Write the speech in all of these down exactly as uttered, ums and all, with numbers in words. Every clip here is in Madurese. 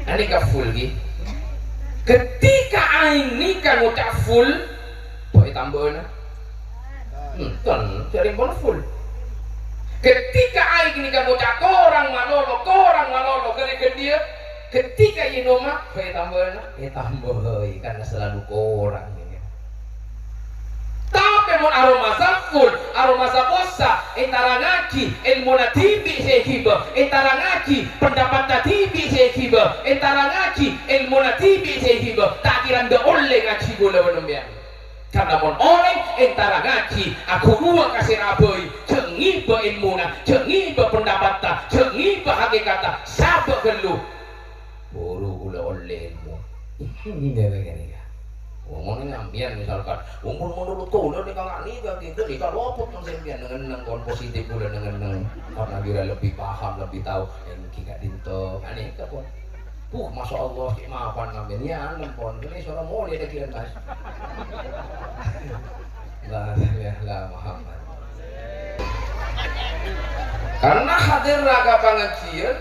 Anèka full, ghi. Ketika aèng nèka ngoca' full, bâ' ètambâ'âna. Hmm, kan, jârèng pon full. Ketika aèng nèka ngoca' korang malolo, korang malolo, ghâllu ghândhiyâ. Ketika ènoma, bâ' ètambâ'âna, ètambâi, karena selalu korang. Tapè mon aromasa full, aromasa possa, ètarangngaghi èlmona dhibi' sè èghibâ, ètarangngaghi pendapatta dhibi' sè èghibâ, ètarangngaghi èlmona dhibi' sè èghibâ, ta' kèra endâ' ollè ngajhi kaulâ bân sampèyan. Karna mon orèng ètarangngaghi, aghâruwâ ka sè rabâi, jhâ' ngibâ èlmona, jhâ' ngibâ pendapatta, jhâ' ngibâ hakèkatta, sabâ' ghâllu. Buru kaulâ ollè èlmo. Ngènè, ngènè, ya. Wong ngono sampèyan misalkan, wong mon menurut kaulâ nèka nèka, nèka, nèka lopot mon sampèyan neng-enneng kon positif kaulâ neng-enneng. Karna kèra lebbi paham, lebbi tao. Èngghi ka'dinto, anèka kon. Puh, masya Allah, cè' mapan sampèyan. Ya, ampon. Kènè soro molè dâggi'ân, Mas. Allahumma shalli ala Muhammad. Karna hadir ka pangajiyân,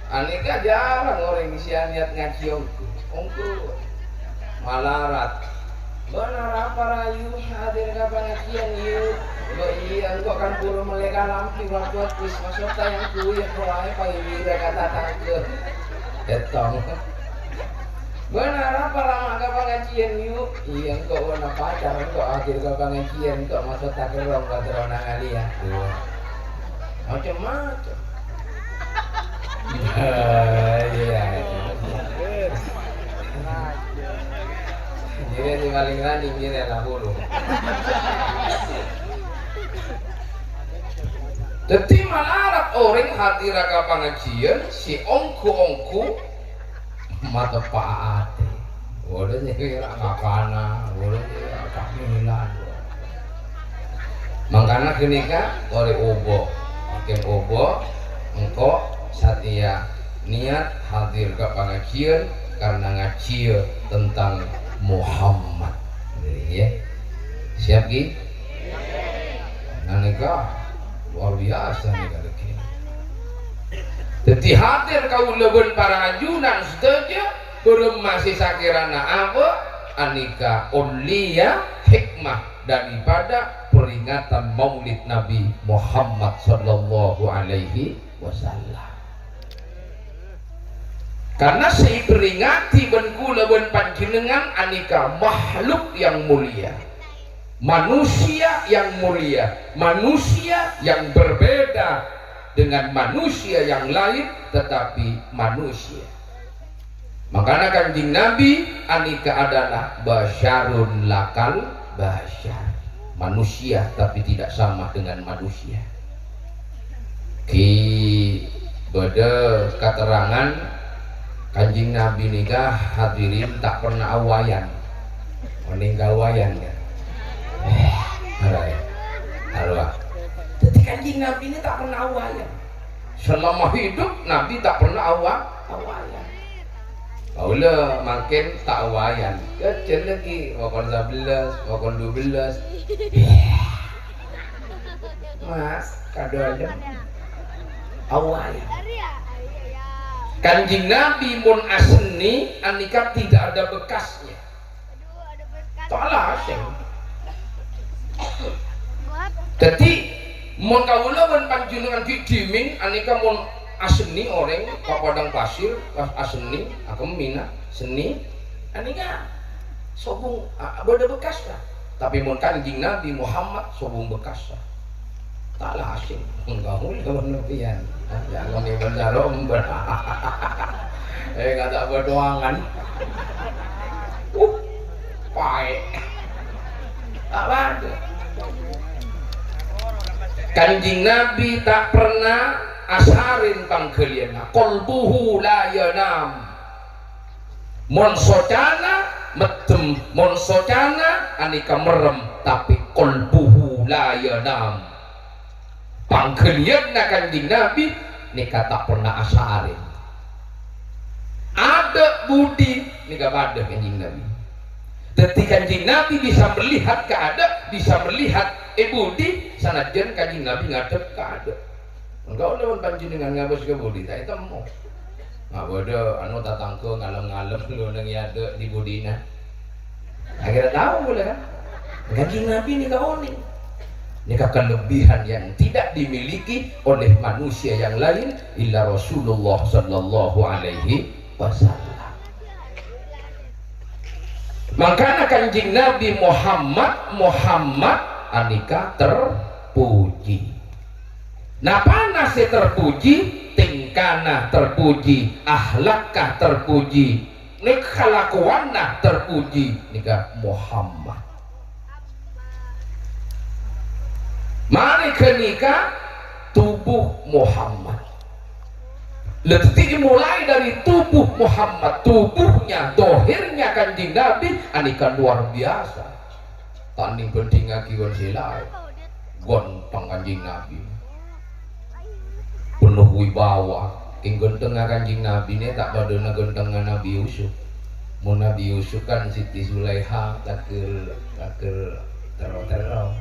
anèka jhârâng orèng sè niat ngajhi ongghu. Ongghu malarat. "Bân arapa, Ra, yu, hadir ka pangajiyân, yu?" "Bâ iyâ, engko' kan buru mellè kalambhi, wabât wis maksodda yang kuwi, engko' aè paèbira ka tatangghâ." Ètong. "Bân arapa, Ra, ma' ka pangajiyân, yu?" "Iyâ, engko' bâ'na pacar, engko' hadir ka pangajiyân, engko' maksodda kerrong ka terrona ngalèya." Dua. Macem-macem. Iyâ. Iyâ, sè palèng rajin iyâ la buru. Dhâddhi malarat orèng hadir ka pangajiyân sè ongghu-ongghu mateppa' atè. Wala nyèkè ra' ngakana, wala nyèkè ra' camilan. Mangkana ghânèka, orè obo. Makèn obo, engko' satèya niat hadir ka pangajiyân karna ngajhiyâ tentang Muhammad. Ngghi, ya. Siap, ghi? Nah, nèka luar biasa nèka, nèka. Dhâddhi hadir kaulâ bân para ajunan sadhâjâ, bârâmma sè sakèrana abâ', anèka ollèya hikmah daripada peringatan Maulid Nabi Muhammad sallallahu alaihi wasallam. Karna sè èperingati bân kaulâ bân panjhennengngan anèka makhluk yang mulia, manusia yang mulia, manusia yang berbeda dengan manusia yang lain, tetapi manusia. Mangkana Kanjeng Nabi anèka adalah basyarun lakal basyar, manusia tapi tidak sama dengan manusia. Ghi bâdâ katerrangan, Kanjeng Nabi nèka, hadirin, ta' pernah awayan. Onèng ka awayan, ya? Arwah. Dhâddhi Kanjeng Nabi nèka ta' pernah awayan. Selama hidup, Nabi ta' pernah awa-, awayan. Kaulâ mangkèn ta' awayan. Kèjjhâ' lagi, pokol sabellâs, pokol dubellâs. Mas, kadâlem. Awayan. Kanjeng Nabi mon asennè, anèka tidak ada bekasnya. Tala asèng. Dhâddhi, mon kaulâ bân panjhennengngan ghi' dhimèng, anèka mon asennè orèng ka padang pasir, pas asennè, akemmèna, sennè, anèka sobung, a-, bâdâ bekassa. Tapè mon Kanjeng Nabi Muhammad, sobung bekassa. Tala asèng. Engko' kaulâ bân sampèyan. Ya, ngomong bân sarong bân. Eh, kata berdoangan. Uh, paè. Apa tuh? Kanjeng Nabi ta' pernah asarèn pangghâliyânna. Qalbuhu la yanam. Mon socana meddem, mon socana anèka merrem, tapè qalbuhu la yanam. Pangghâliyânna Kanjeng Nabi nèka ta' pernah asarèn. Adâ' budi nèka padâ Kanjeng Nabi. Dhâddhi Kanjeng Nabi bisa melihat ka adâ', bisa melihat è budi, sanajjân Kanjeng Nabi ngadhep ka adâ'. Engko' lewat panjhennengngan ngabâs ka budi, ta' ètemmo. Nah, bâdâ, anu, tatangghâ ngalem-ngalem lo neng è adâ' di budina. Akhirnya tahu boleh kan? Kanjeng Nabi nèka onèng. Nèka kelebihan yang tidak dimiliki oleh manusia yang lain illa Rasulullah sallallahu alaihi wasallam. Mangkana Kanjeng Nabi Muhammad, Muhammad anèka terpuji. Napana sè terpuji? Tèngkana terpuji, akhlakka terpuji, nèka kalakowanna terpuji, nèka Muhammad. Marè ghânèka tubuh Muhammad. Lah, dhâddhi mulai dari tubuh Muhammad, tubuhnya, dohirnya Kanjeng Nabi, anèka luar biasa. Ta' nèng bhândhingngaghi bân sè laèn. Ghânteng Kanjeng Nabi. Penuh wibawa. Kèng ghânthengnga Kanjeng Nabi nè ta' padâna ghânthengnga Nabi Yusuf. Mon Nabi Yusuf kan Siti Sulaiha taghâr, taghâr terro-terro.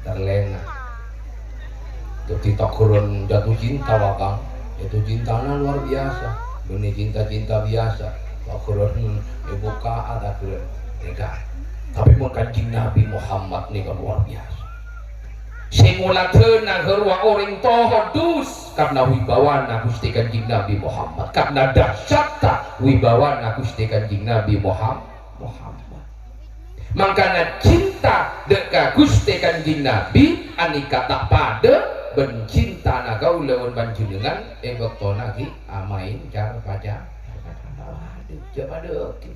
Terlena. Dhâddhi taghârân jatuh cinta, Kakang. Jatuh cintana luar biasa. Bânnè cinta-cinta biasa. Taghârân èbukka'a taghârân. Nèka. Tapè mon Kanjeng Nabi Muhammad nèka luar biasa. Sè ngoladhâna ghâruwa orèng tohudus karna wibawana Ghustè Kanjeng Nabi Muhammad, karna dahsyatta wibawana Ghustè Kanjeng Nabi Muham-, Muhammad. Mangkana cinta dâ' ka Ghustè Kanjeng Nabi anèka ta' padâ bân cintana kaulâ bân panjhennengngan è bâktona ghi' amaèn car-pacar. Waduh, jhâ' padâ oke.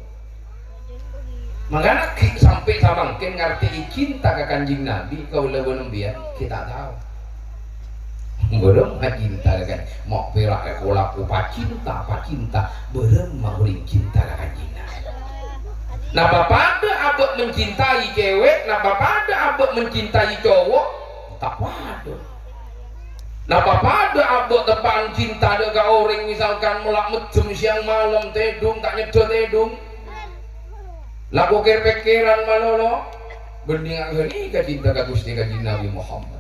Mangkana ghi' sampè' samangkèn ngartèi cinta ka Kanjeng Nabi, kaulâ bân empèyan ghi' ta' tao. Bârâmma cinta ka Kanjeng, ma' pèra' èkolakowa pacinta, pacinta, bârâmma orèng cinta ka Kanjeng Nabi. Napa padâ abâ' mencintai cewek, napa padâ abâ' mencintai cowok? Ta' padâ. Napa padâ abâ' teppa'an cinta dâ' ka orèng, misalkan mola' mejjhem sèyang malem, tèdung, ta' nyeddhâ tèdung? La pokèr-pèkkèran malolo? Bhândhingnga ghânèka cinta ka Ghustè Kanjeng Nabi Muhammad.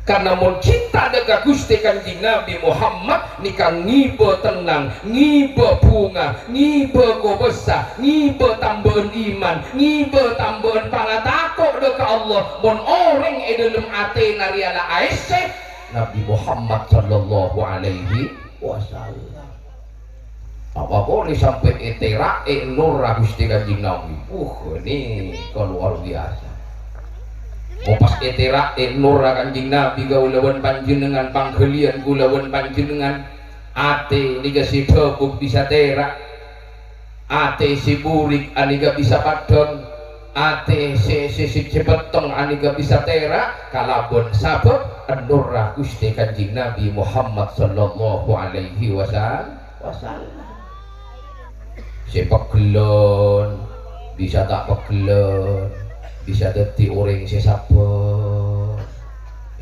Karna mon cinta dâ' ka Ghustè Kanjeng Nabi Muhammad, nèka ngibâ tennang, ngibâ bhunga, ngibâ kobâsa, ngibâ tambâ'ân iman, ngibâ tambâ'ân pangatako' dâ' ka Allah. Mon orèng è dâlem atèna rèya la aèssè Nabi Muhammad sallallahu alaihi wasallam. Apa polè sampè' ètèra'è nurra Ghustè Kanjeng Nabi. Uh, nèka luar biasa. Mon pas ètèra'è nurra Kanjeng Nabi, kaulâ bân panjhennengngan, pangghâliyân kaulâ bân panjhennengngan, atè nèka sè dhâbuk bisa tèra', atè sè burik anèka bisa paddhâng, atè sè, sè, sè, sè pettong anèka bisa tèra' kalabân sabâb nurra Ghustè Kanjeng Nabi Muhammad sallallahu alaihi wasal-, wasallam. Sè pegghellân bisa ta' pegghellân, bisa dhâddhi orèng sè sabbhâr.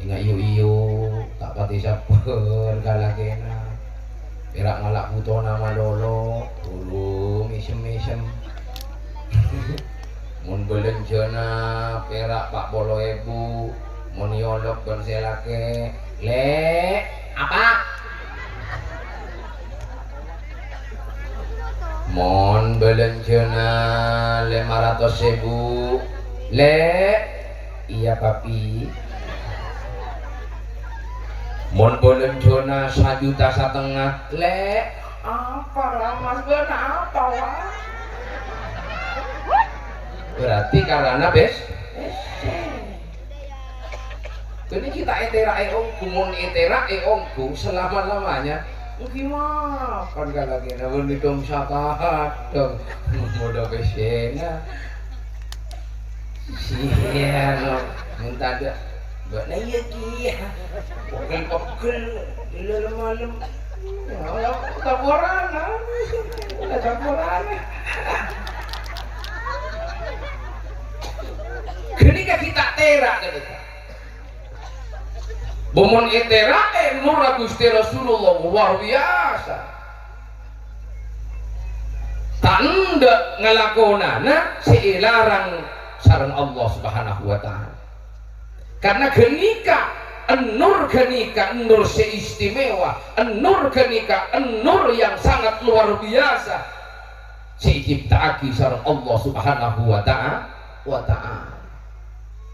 Enga' yu-yu, ta' patè sabbhâr ka lakèna. Pèra' ngala' butona malolo, buru mèsem-mèsem. Mon bâlânjhâna pèra' pa' polo èbu, mon èolok bân sè lakè', "Lè', apa?" Mon bâlânjhâna lèma ratos èbu, "Lè', iyâ, Papi." Mon bâlânjhâna sajuta satengnga, "Lè', apa, Ra, Mas, bân apa, Wa'?" Berarti karana bes-, bessè. Jadi kita ètèra'è ongghu, mon ètèra'è ongghu selama-lamanya, ènggi mapan ka lakèna, bân èdhung sakadhâng, modâ pèssèna. Sian, mon tadâ', bâ'na iyâ kèya. Pegghel-pegghel, lem-malem. Ya, camporan, ah. Camporan. Ghânèka ghi' ta' tèra', ghânèka. Bân mon ètèra'è nurra Ghustè Rasulullah, luar biasa. Ta' endâ' ngalakonana sè èlarang sareng Allah Subhanahu wa Ta'ala. Karna ghânèka An-Nur ghânèka an-Nur sè istimewa, an-Nur ghânèka an-Nur yang sangat luar biasa sè ècipta'aghi sareng Allah Subhanahu wa Ta'a-, wa Ta'ala.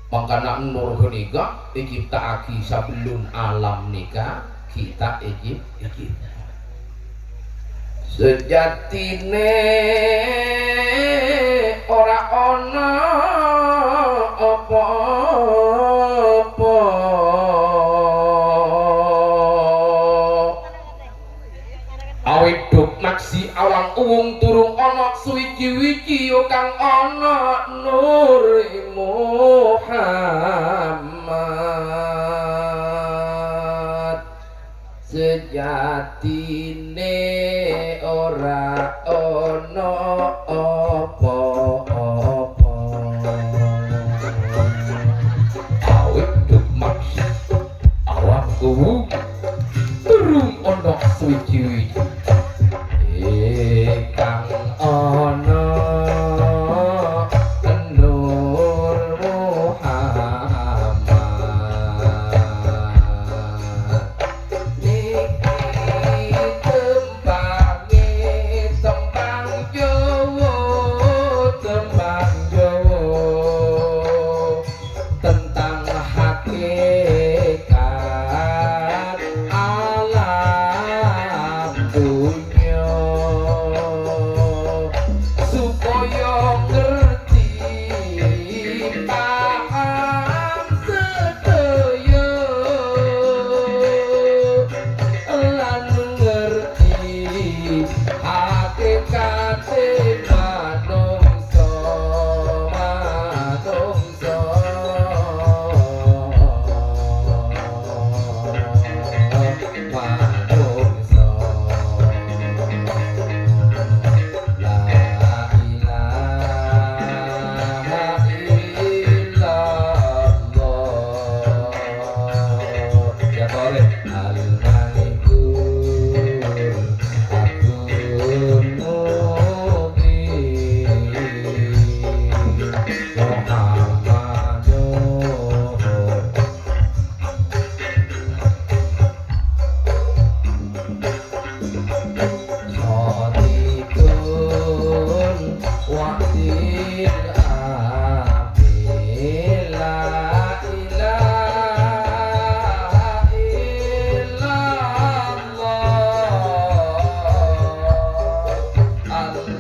Mangkana an-Nur ghânèka ècipta'aghi sabellun alam nèka ghi' ta' ècip-, ècipta. Sajâtina ora ana apa-apa. Awit dhuk maksi awang-uwung durung ana suwiji-wiji kang ana Nur Muhammad. Sajâtina ora ana apa-apa. Awit dhuk maksi awang-uwung durung ana suwiji-wiji. Kang ana Nur Muhammad. Nèka tembhângnga tembhâng Jhâbâ, tembhâng Jhâbâ. Tentang hakikat alam dunnya, supaya ngerti paham sadhâjâ lan ngerti hakikaté manungsa, manungsa.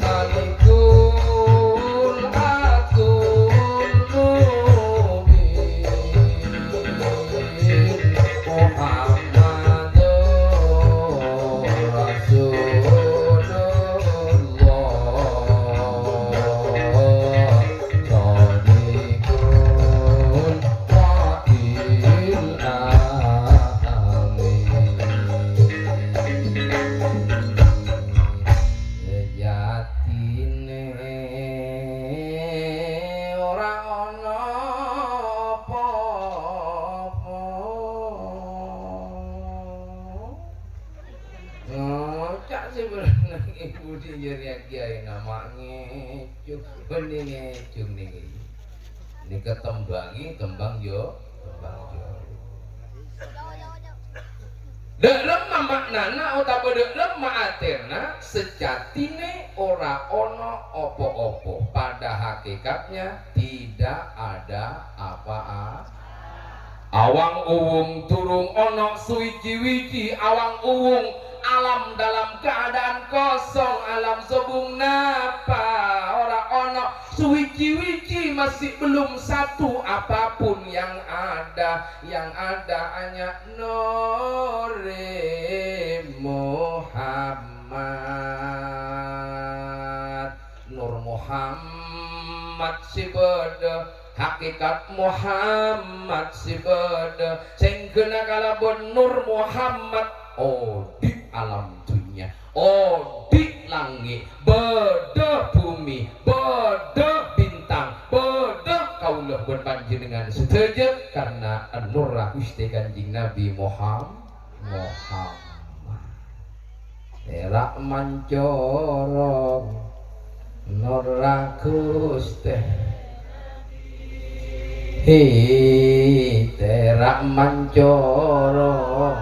Al-Malikul Haqqul Mubin, Muhammadur Rasulullah, Shadiqul Wa'dil Amin. Sejatine ora ana apa-apa. Ngocak sih berenang ibu di jari kiai nama ngecu, bening ngecu nih. Nèka tembangi tembang yo, tembang yo. Dâ' remma ma'nana otabâ dâ' remma atèna, sejatine ora ana apa-apa. Pada hakikatnya tidak ada apa-apa. Awang-uwung durung ana suwiji-wiji, awang-uwung alam dalam keadaan kosong, alam sobung napa ora ana. Suwiji-wiji masih belum satu apapun yang ada. Yang ada hanya Nure Muhammad. Nur Muhammad sè bâdâ, hakikat Muhammad sè bâdâ. Sèngghâna kalabân Nur Muhammad, odi' alam dunnya. Odi' langngè', bâdâ bhumè, bâdâ bintang, bâdâ kaulâ bân panjhennengngan sadhâjâ, karna nurra Ghustè Kanjeng Nabi Muham-, Muhammad. Pèra' mancorong nurra Ghustè. Tèra' mancorong,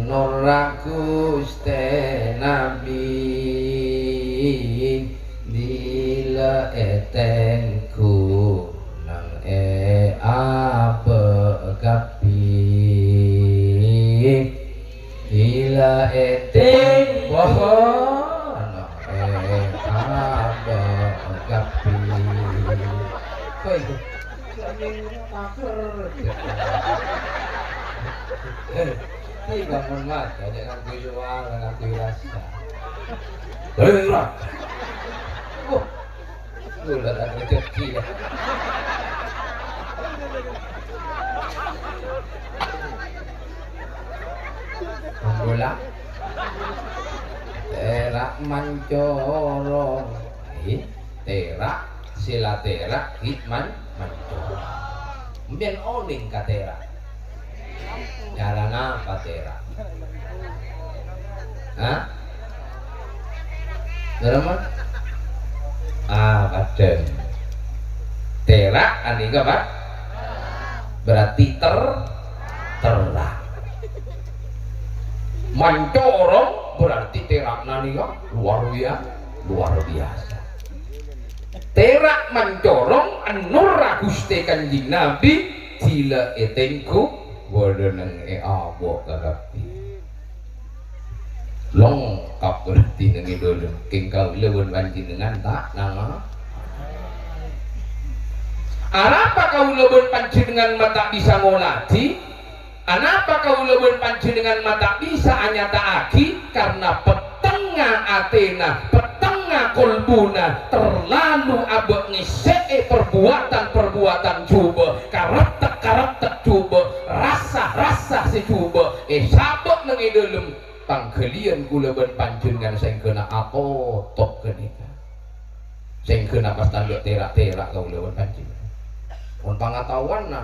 nurra Ghustè Nabbhi, dhilâ ètengghu nang è abâ' kabbhi. Ila eteng pohon, eh, abang kapi. Apa itu? Taker. Eh, ini bangun mata, jangan ngakui suara, ngakui rasa. Eh, Rak. Wah. Ghulâ ta' rejeki, ya. Ghulâ. Tèra' mancorong. Ih, tèra', sè la tèra', ghi' man-, mancorong. Mbiyen onèng ka tèra'. Carana apa tèra'? Hah? Carana? Ah, padhâ. Tèra' anèka apa? Berarti ter-, terang. Mancorong berarti tèra'na nèka luar bia-, luar biasa. Tèra' mancorong, nurra Ghustè Kanjeng Nabi, dhilâ ètengghu, bâdâ neng è abâ' kakabbhi. Lengkap berarti neng è dâlem. Kèng kaulâ bân panjhennengngan ta' nanga-, arapa kaulâ bân panjhennengngan ma' ta' bisa ngoladhi? Anapa kaulâ bân panjhennengngan ma' ta' bisa anyata'aghi? Karna pettengnga atèna, pettengnga kolbuna terlalu abâ' ngèssè'è parbuwâtan-parbuwâtan jhubâ, karettek-karettek jhubâ, rassa-rassa sè jhubâ èsabâ' neng è dâlem pangghâliyân kaulâ bân panjhennengngan saèngghâna atotop ghânèka. Saèngghâna pas tandhâ tèra'-tèra' kaulâ bân panjhennengngan. Mon pangataowanna,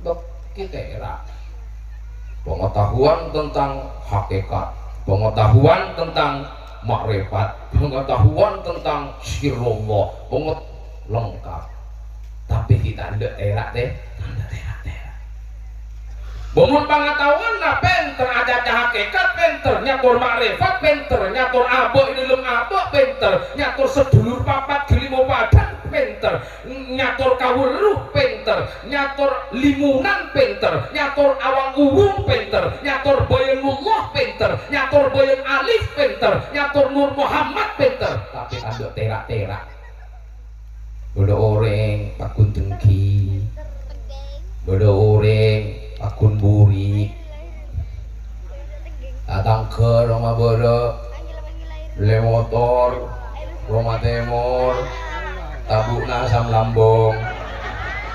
bâk-, ghi' tèra'. Pengetahuan tentang hakikat, pengetahuan tentang makrifat, pengetahuan tentang sirrullah, penget-, lengkap. Tapè ghi' tandhâ tèra', tè-, tandhâ tèra'-tèra'. Bâ, mon pangataowanna pènter acaca hakikat, pènter nyator makrifat, pènter nyator abâ' è dâlem abâ', pènter nyator sadulur papat ghâlimo padhân, pènter nyator kawerru, pènter nyator limunan, pènter nyator awang uwung, pènter nyator bayanullah, pènter nyator bayan alif, pènter nyator Nur Muhammad, pènter, tapè tandhâ tèra'-tèra'. Bâdâ orèng pagghun dengghi, bâdâ orèng pagghun burik. Tatangghâ roma bârâ', mellè motor, roma tèmor, tabu'na asam lambung.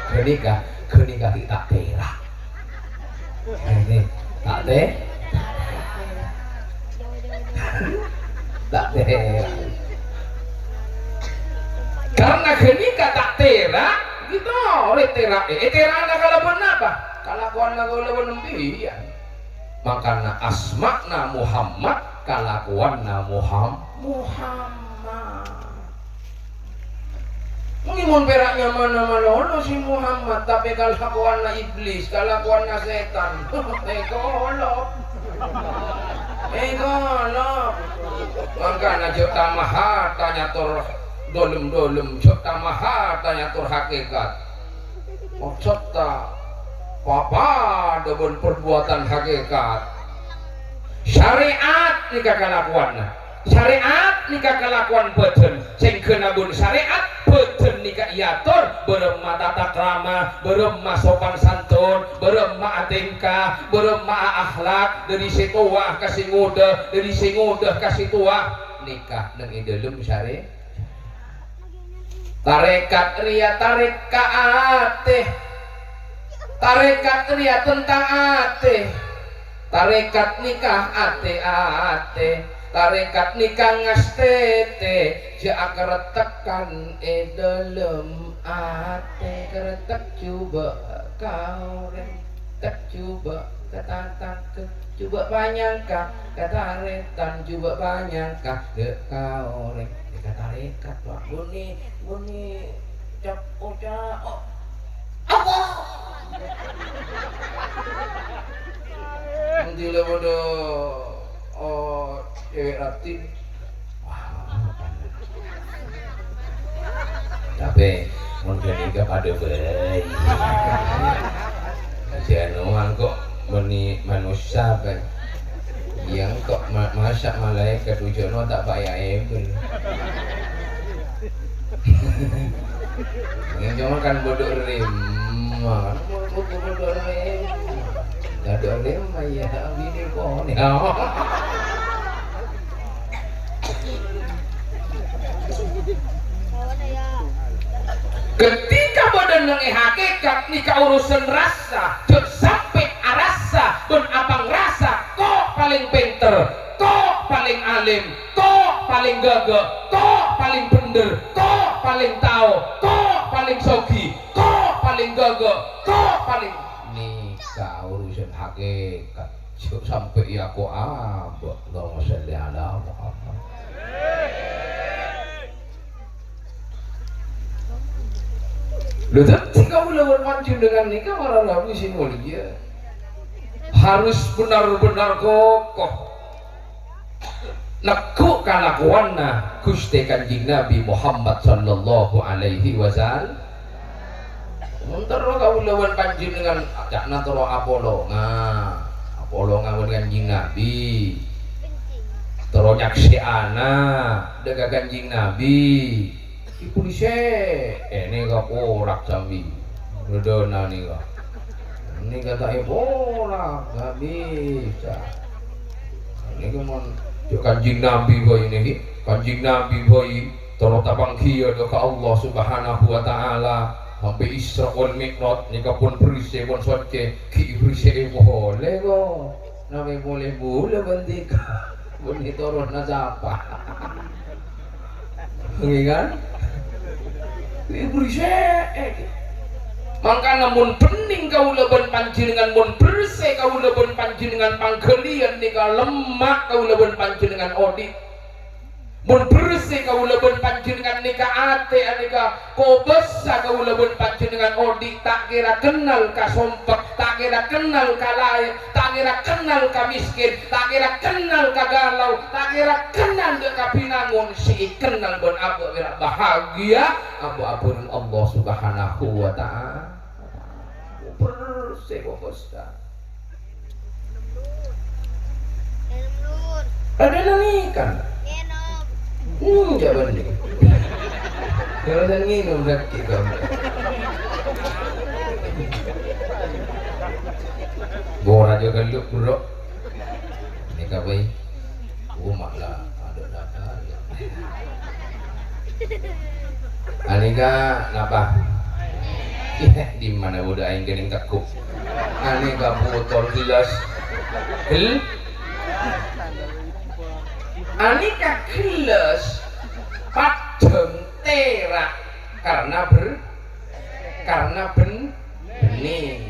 Ghânèka, ghânèka ghi' ta' tèra'. Ini, ta' tè-, ta' tèra'. Karna ghânèka ta' tèra', ghi' torè tèra'è. Ètèra'ana kalabân napa? Kalakowanna kalabân empiyan. Mangkana asma'na Muhammad, kalakowanna Muham-, Muhammad. Ini mon pèra' nyamana malolo si Muhammad, tapè kalakowanna iblis, kalakowanna sètan. Èkolop. Èkolop. Mangkana jhâ' tamaha ta' nyator dâlem-dâlem, jhâ' tamaha ta' nyator hakikat. Maksod ta' papadâ bân parbuwâtan hakikat. Syariat nèka kalakowanna. Syariat nèka kalakowan bhâdhân, sèngghâna bân syariat, bhâdhân nèka èyator, bârâmma tatakrama, bârâmma sopan santun, bârâmma atèngka, bârâmma akhlak, dâri sè towa ka sè ngodâ, dâri sè ngodâ ka sè towa, nèka neng è dâlem syari-, Tarèkat rèya tarèk ka atè. Tarèkat rèya tentang atè. Tarèkat nèka atè-atè. Tarèkat nèka ngastètè. Jhâ' akarettekan è dâlem atè. Karettek jhubâ' ka orèng. Tek jhubâ' ka tatangghâ. Jhubâ' panyangka ka tarètan, jhubâ' panyangka dâ' ka orèng. Èkatarèkat, Pak. Bunyi, bunyi, cak, ocak, oh. Allah! Nanti le padha, oh, cewek rati. Wah, tapè mon ghânèka padâ bhâi. Jhâ' anu, engko' bânnè manossa bhâi. Iyâ, engko' ma-, masa' malaèkat ujâna ta' paya èbel. Yang cuma kan bodo rima, kan bodo rima. Bodo rima, ya, bini pon. Ya. Ketika bâdâ neng è hakikat nèka urusan rassa, jhâ' sampè' arassa bân apangrasa ko' palèng pènter, ko' palèng alim, ko' palèng ghâghâ, ko' palèng bhendher, ko' palèng tao, ko' palèng soghi, ko' palèng ghâghâ, ko' palèng, nèka urusan hakikat. Jhâ' sampè' èako abâ'. Allahumma shalli ala Muhammad. Lho, dhâddhi kaulâ bân panjhennengan nèka para rabu sè molja harus benar-benar kokoh. Neggu' kalakowanna Ghustè Kanjeng Nabi Muhammad sallallahu alaihi wasallam. Mon terro kaulâ bân panjhennengan, ca'na terro apolonga, apolonga bân Kanjeng Nabi. Terro nyaksè'ana dâ' ka Kanjeng Nabi. Èpolise'è nèka porak sambi. Dhâdhâna nèka. Nèka ta' èporak, nggak bisa. Nèka mon jhâ' Kanjeng Nabi bhâi nèka. Kanjeng Nabi bhâi terro tapangghiyâ dâ' ka Allah Subhanahu wa Ta'ala. Sampè' Isra wal Mi'raj nèka pon bersè, pon soccè. Ghi' bersè polè, kok. Napa polè bulâ bân dhika? Bânnè toronna sapa? Ngghi, kan? Ghi' bersè. Mangkana mon bhennèng kaulâ bân panjhennengan, mon bersè kaulâ bân panjhennengan, pangghâliyân nèka lemma' kaulâ bân panjhennengan odi'. Mon bersè kaulâ bân panjhennengan nèka atè, anèka kobâsa kaulâ bân panjhennengan odi', ta' kèra kennal ka sompek, ta' kèra kennal ka laèn, ta' kèra kennal ka miskin, ta' kèra kennal ka galau, ta' kèra kennal dâ' ka binangon, sè èkennal bân abâ' pèra' bahagia, abâ' abhâreng Allah Subhanahu wa Ta'ala. Bersè kobâsa. Ada nang ikan. Hmm, jawabannya. Jawaban nginum sakit kamu. Bora juga lu, bro. Ini kapai? Oh, malah ada datar. Anèka napa? Iyâ, dimma bâdâ aèng kènèng teggu'. Anèka botol gelas. Gel-, anèka gelas padhâng tèra' karena ber-, karena ben-, bhennèng.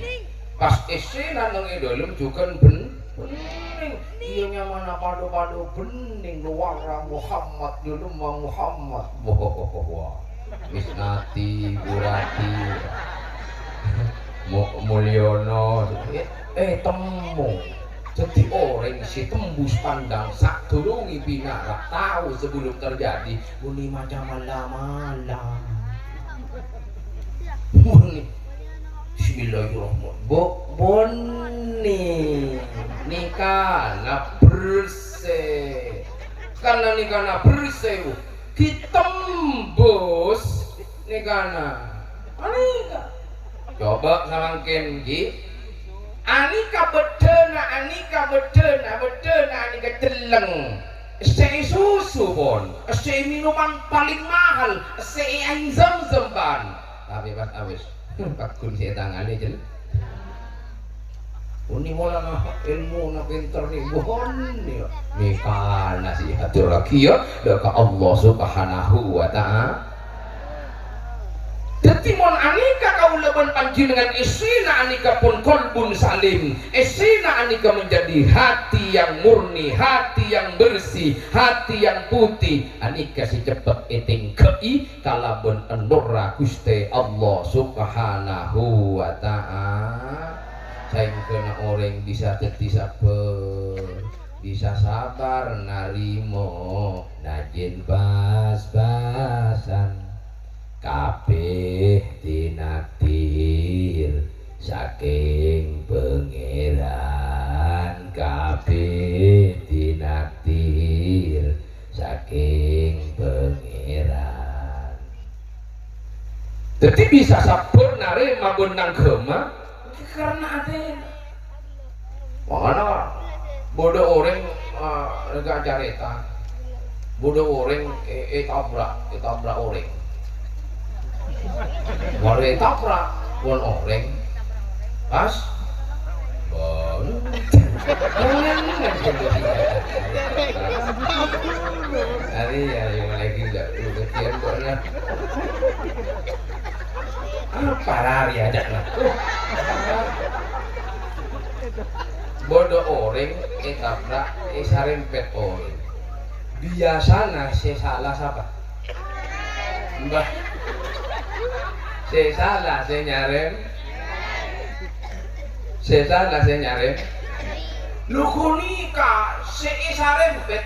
Pas èssèna neng è dâlem jhughân ben-, bhennèng. Iyâ nyamana padâ-padâ bhennèng, luarra Muhammad, dâlemma Muhammad. Wah, wis nati, burati. Mo-, Mulyono. Eh, temmo. Dhâddhi orèng sè tembus pandang sadurungè binara, tao sebelum terjadi, muni maca mala-mala. Muni, "Bismillahirrahmanirrahim." Bo-, bonni. Nèka na bersè. Karena nèka na bersè, ghi' tembus nèka na. Anèka. Coba samangkèn, ghi. Anèka beddhâna, anèka beddhâna, beddhâna anèka celleng. Èssè'è susu, pon. Èssè'è minuman paling mahal. Èssè'è aèng Zam-Zam, pan. Tapè pas awis, pagghun sè ètangalè, cel. Bonni polana èlmona, pènter nè, bonni. Nèka nasihat lagi, ya, dâ' ka Allah Subhanahu wa Ta'ala. Dhâddhi, mon anèka kaulâ bân panjhennengngan, èssèna anèka pon qalbun salim, èssèna anèka menjadi hati yang murni, hati yang bersih, hati yang putih, anèka sè ceppet ètèngghâ'i kalabân endorra Ghustè Allah Subhanahu wa Ta'ala. Saèngghâna orèng bisa dhâddhi sabbhâr, bisa sabar narèma najin bas-basan. Kabeh tinakdir saking Pangeran, kabeh tinakdir saking Pangeran. Dhâddhi bisa sabbhâr narèma bân nangghâma karena atèna. Mangkana bâdâ orèng, eh, nèka carèta. Bâdâ orèng, eh, ètabrak, ètabrak orèng. Marè ètabrak, pon orèng. Pas. Bân. Ari, ari, mulai gila. Udah kian kok, nah. Apa lari aja, nah. Bâdâ orèng ètabrak, èsarèmpèt orèng. Biyasana sè sala sapa? Mbah. Sè sala sè nyarèm. Sè sala sè nyarèm. Lho, ghânèka sè èsarèmpèt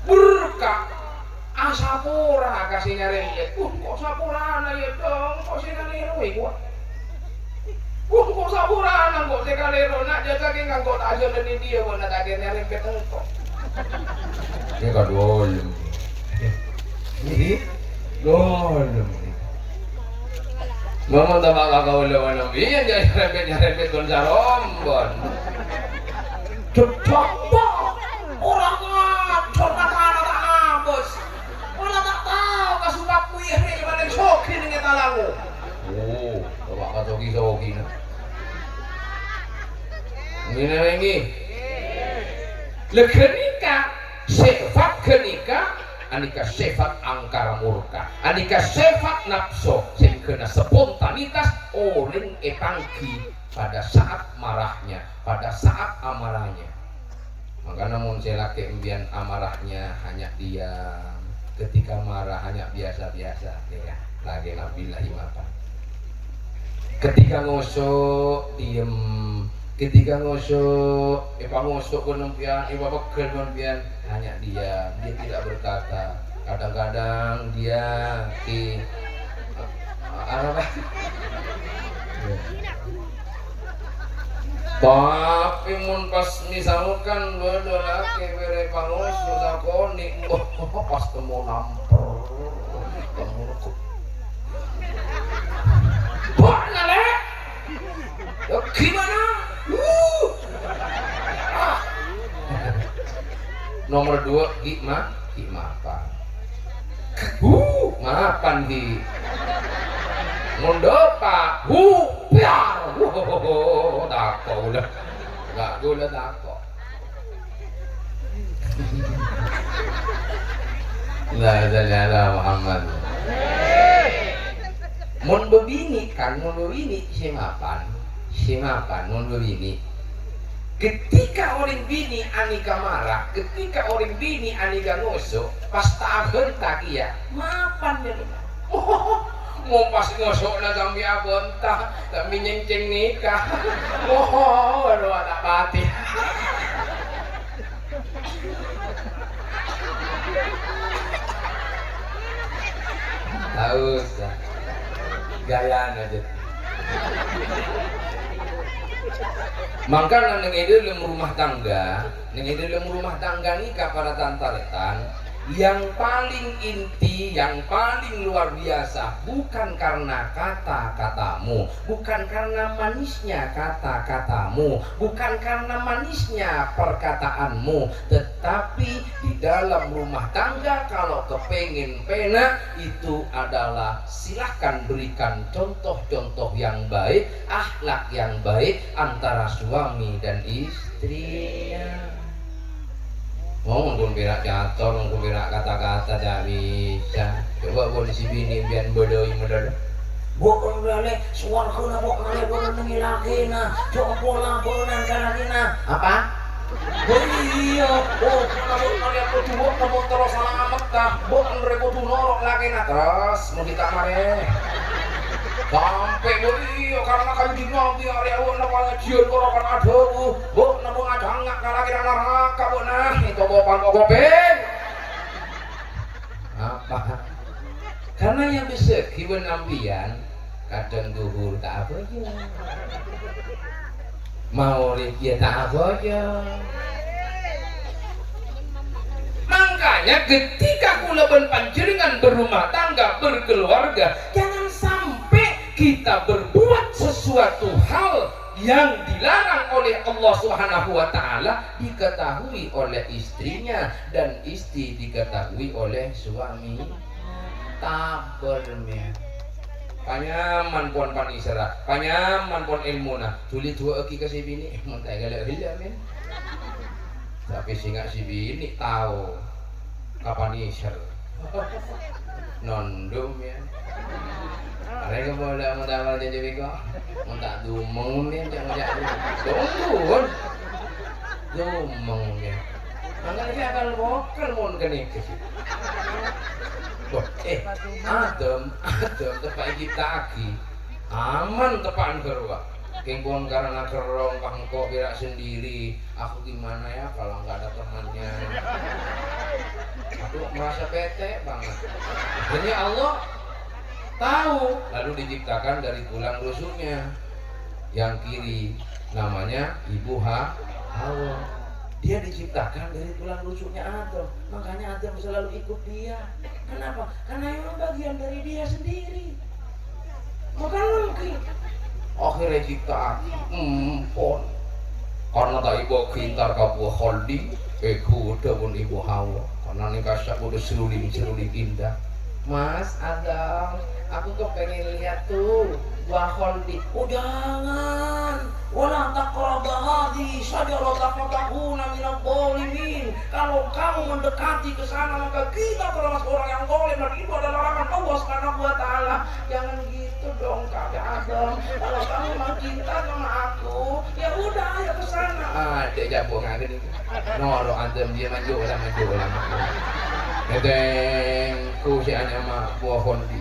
berka'. Asapora ka sè nyarèmpèt. Uh, kok saporana, yâ, Cong? Kok sè kalèro, yâ, kok? Uh, kok saporana, kok sè kalèro? Nak, jhâ' sakèng kanggo ta' ajhâlâni dhiyâ, kok nak ta' kèra nyarèmpèt engko'. Yâ, kadhuwâ olem. Ngghi? Olem. Ngomong ta' bâ' kaulâ manabi, yâ, nyarèmpèt-nyarèmpèt bân sarombon. Cocok, Pak. Ora ngajar, matana ta' abâs. Mala ta' tao ka Sukabumi, rè' palèng soghi neng è Talango. Oh, bâ' ka soghi-soghina. Ngènè, ngènè. Lè ghânèka, sèfat ghânèka, anèka sèfat angkara murka. Anèka sèfat napso, sehingga spontanitas orèng èpangghi pada saat marahnya, pada saat amarahnya. Mangkana mon sè lakè' empèyan amarahnya hanya diam, ketika marah hanya biasa-biasa, ya, lagi nabillahi mapan. Ketika ngoso', diem. Ketika ngoso', èpangoso' bân empèyan, èpapegghel bân empèyan, hanya diam. Dia tidak berkata. Kadang-kadang dia di, apa? Tapè mon pas misalkan bâdâ lakè bârâ' pangoso' sakonè', pas temmo namper. Temmo. Bâ'na, Lè'? Lha gimana? Wuh. Ah. Nomor dua, ghi' ma-, ghi' mapan. Wuh, mapan, ghi'. Mon dâpa', wuh, piar. Wuh, tako' ghulâ. Enggak, ghulâ tako'. Allahumma shalli ala Muhammad. Mon bâbinè', kan, mon bâbinè' sè mapan, sè mapan, mon bâbinè'. Ketika orèng binè' anèka mara, ketika orèng binè' anèka ngoso', pas ta' abhânta kèya, mapan, ya. Mon pas ngoso'na sambi abhânta, sambi nyèngcèng nèka. Oh, rowa ta' patè. Ta' osa. Gayana jâ. Mangkana neng è dâlem rumah tangga, neng è dâlem rumah tangga nèka para tan-tarètan, yang paling inti, yang paling luar biasa, bukan karena kata-katamu, bukan karena manisnya kata-katamu, bukan karena manisnya perkataanmu, tetapi di dalam rumah tangga kalau kepengen pena itu adalah silahkan berikan contoh-contoh yang baik, akhlak yang baik antara suami dan istrinya. Mon ghun pèra' cator, mon ghun pèra' kata-kata, ta' bisa. Coba polisi binè' bi'en bâlâi modâl. Bâ'na rèya, sowarghâna bâ'na rèya bâ'na nèngè lakèna, jhâ' pola bâ'na ka lakèna. Apa? Oh iyâ, oh, bâ'na rèya kodhu bâ'na mon terro salamet, ta? Bâ'na rèya kodhu noro' lakèna. Terros, mon ghi' ta' marè. Sampè' bâ iyâ, karna Kanjeng Nabi arè awwâlna pangajiyân ora kan adhâbu, bâ'na mon adhângnga' ka lakèna naraka bâ'na. Ètobo' pangko kopèng. Apa? Karna nyabessaghi bân ampèyan, kadhâng dhuhur ta' abhâjâng. Maghrib ya ta' abhâjâng. Makanya ketika kaulâ bân panjhennengngan berumah tangga, berkeluarga, jangan sampai kita berbuat sesuatu hal yang dilarang oleh Allah Subhanahu wa Ta'ala diketahui oleh istrinya dan istri diketahui oleh suami. Tabâr, mè. Panyaman pon panèserra, panyaman pon èlmona, dhuli duwâ'âghi ka sè binè', mon ta' èghellâ'-ghellâ', mè. Tapè sènga' sè binè' tao ka panèser. Nondhum, yâ. Arèya polè mon ta' parcajâ bhâko. Mon ta' dumeng, yâ, ca'na ca'na. Dumeng. Dumeng, yâ. Mangkana sè akal mokel mon ghânèka sè. Wah, eh, Adam, Adam teppa'na ècipta'aghi. Aman teppa'na ghârowa. Kèng pon karana kerrong, pas engko' pèra' sendiri. Aku gimana ya kalau nggak ada temannya? Aku merasa bete banget. Akhirnya Allah tahu, lalu diciptakan dari tulang rusuknya. Yang kiri namanya Ibu Ha-, Hawa. Dia diciptakan dari tulang rusuknya Adam. Makanya Adam selalu ikut dia. Kenapa? Karena memang bagian dari dia sendiri. Makana mungkin akhirnya cipta, hmm, pon. Karena ta' èbâghi entar ka Buah Kholdi, èghudhâ bân Ibu Hawa. Karena nèka sa' kodhu seruling-seruling indah. Mas, Adam, aku kepengen lihat tuh Buah Kholdi. Oh, jangan. Wala taqraba hadhihi syajarata fatakuna minadh dhalimin. Kalau kamu mendekati ke sana, maka kita termasuk orang yang zalim dan itu adalah larangan Allah Subhanahu wa Ta'ala. Jangan gitu dong, Kak Adam. Kalau kamu mau cinta sama aku, ya udah, ayo ke sana. Ah, cè' jambungan ini. Noro' Adam dia maju lah, maju lah, maju. Ngèdhing ku sè anyama Buah Kholdi.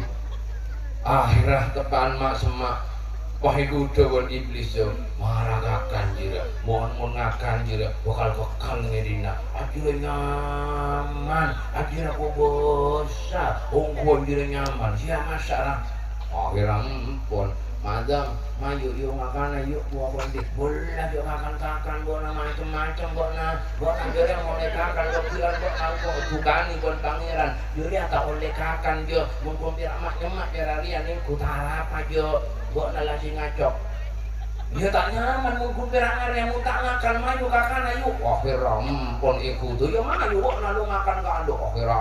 Akhèrra teppa'na ma'-semma'. Pas èghudhâ bân Iblis, jâ, mara ngakan jârèya. Mon, mon ngakan jârèya, bhâkal kekal neng è dinna'. Ajârèya nyaman, ajârèya kobâsa, ongghu ajârèya nyaman. Sè masa', ra? Akhèrra empon. Madam, mayu, yu, ngakana, yu, buah kondi. Bella, yu, ngakan-kakan, bâ'na macem-macem, bâ'na. Bâ'na jârèya molè kakan, bâ'na, bâ'na, bâ'na, bukani, bân Pangèran. Jârèya ta' ollè kakan, jâ. Mon pon pèra' ma'-nyemma' jârèya, nèngghu tarapa, jâ. Bâ'na la sè ngacok. Iyâ ta' nyaman mon ghun pèra' ngarèya, mon ta' ngakan mayu kakana, yu. Akhèrra empon èghudhâ, iyâ mayu bâ'na lo ngakan kandhu'. Akhèrra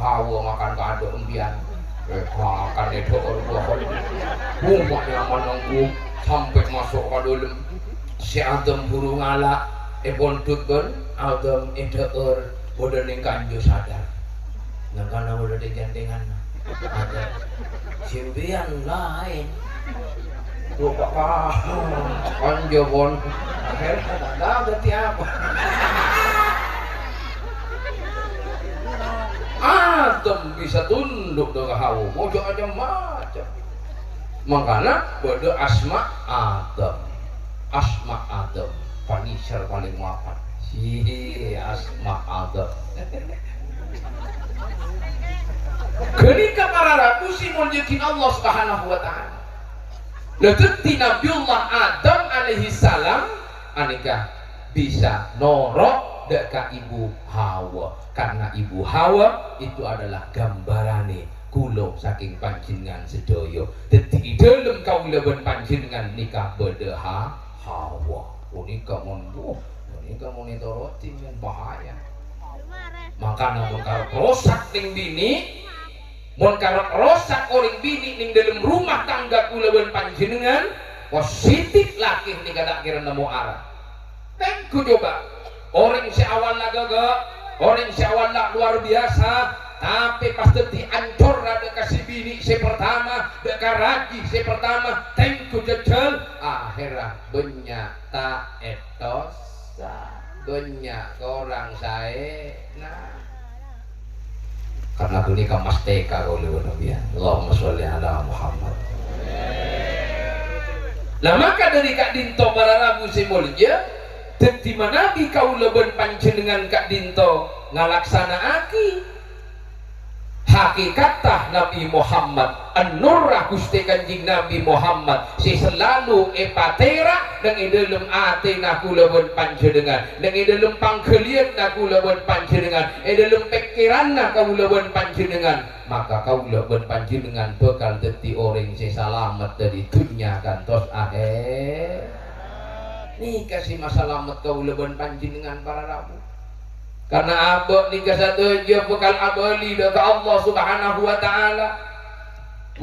Hawa ngakan kandhu' embiyan. Eh, ngakan èdhâ'âr buah. Coma nyaman nèngghu sampè' maso' ka dâlem. Sè Adam buru ngala', èpondhut bân Adam èdhâ'âr bâdâ nèng kanjâ sadar. Nangkana udah dinggan-dinggan. Ada. Simpiyan laèn. Duh, Pak, Pak. Kanjâ pon. Akhirnya tak tahu ganti apa. Adam bisa tunduk dengan Hawa. Mojo macam-macam. Mangkana bâdâ asma Adam. Asma Adam. Panèser palèng mapan. Hi, asma Adam. Ghânèka para rabu sè èmoljâ'aghi Allah Subhanahu wa Ta'ala. Lah, dhâddhi Nabiullah Adam alaihi salam anèka bisa noro' dâ' ka Ibu Hawa. Karena Ibu Hawa itu adalah gambaranè kaulâ sakèng panjhennengngan sadhâjâ. Dhâddhi, è dâlem kaulâ bân panjhennengngan nèka bâdâ Ha-, Hawa. Ghânèka mon, buh, ghânèka mon ètoroti, men, bahaya. Mangkana mon karep rosak nèng binè', mon karep rosak orèng binè' nèng dâlem rumah tangga kaulâ bân panjhennengngan, positif lakè nèka ta' kèra nemmo ara. Tengghu coba, orèng sè awwalla ghâghâ, orèng sè awwalla luar biasa, Tapè pas dhâddhi ancorra dâ' ka sè binè' sè partama, dâ' ka rajhi sè partama, tèngghu jhâjhâl, ahèrra bânnya' ta' ètossa, bânnya' korang saèna. Karna ghânèka mastèka kaulâ bân sampèyan. Allahumma sholli ala Muhammad. Nah, maka dhâri ka'dinto para rabu sè molja, dhâddhi manabi kaulâ bân panjhennengngan ka'dinto ngalaksana'aghi hakèkatta Nabbhi Muhammad, ènorra Ghustè Kanjeng Nabbhi Muhammad sè salalu èpatèra' neng è dhâlem atèna kaulâ bân panjhennengngan, neng è dhâlem pangghâliyânna kaulâ bân panjhennengngan, è dhâlem pèkkèranna kaulâ bân panjhennengngan, maka kaulâ bân panjhennengngan bhâkal dhâddhi orèng sè salamet dhâri dhunnya kantos ahèr. Nèka sè masalamet kaulâ bân panjhennengngan para rabu. Karna abâ' nèka sadhâjâ bhâkal abâli dâ' ka Allah Subhanahu wa Ta'ala.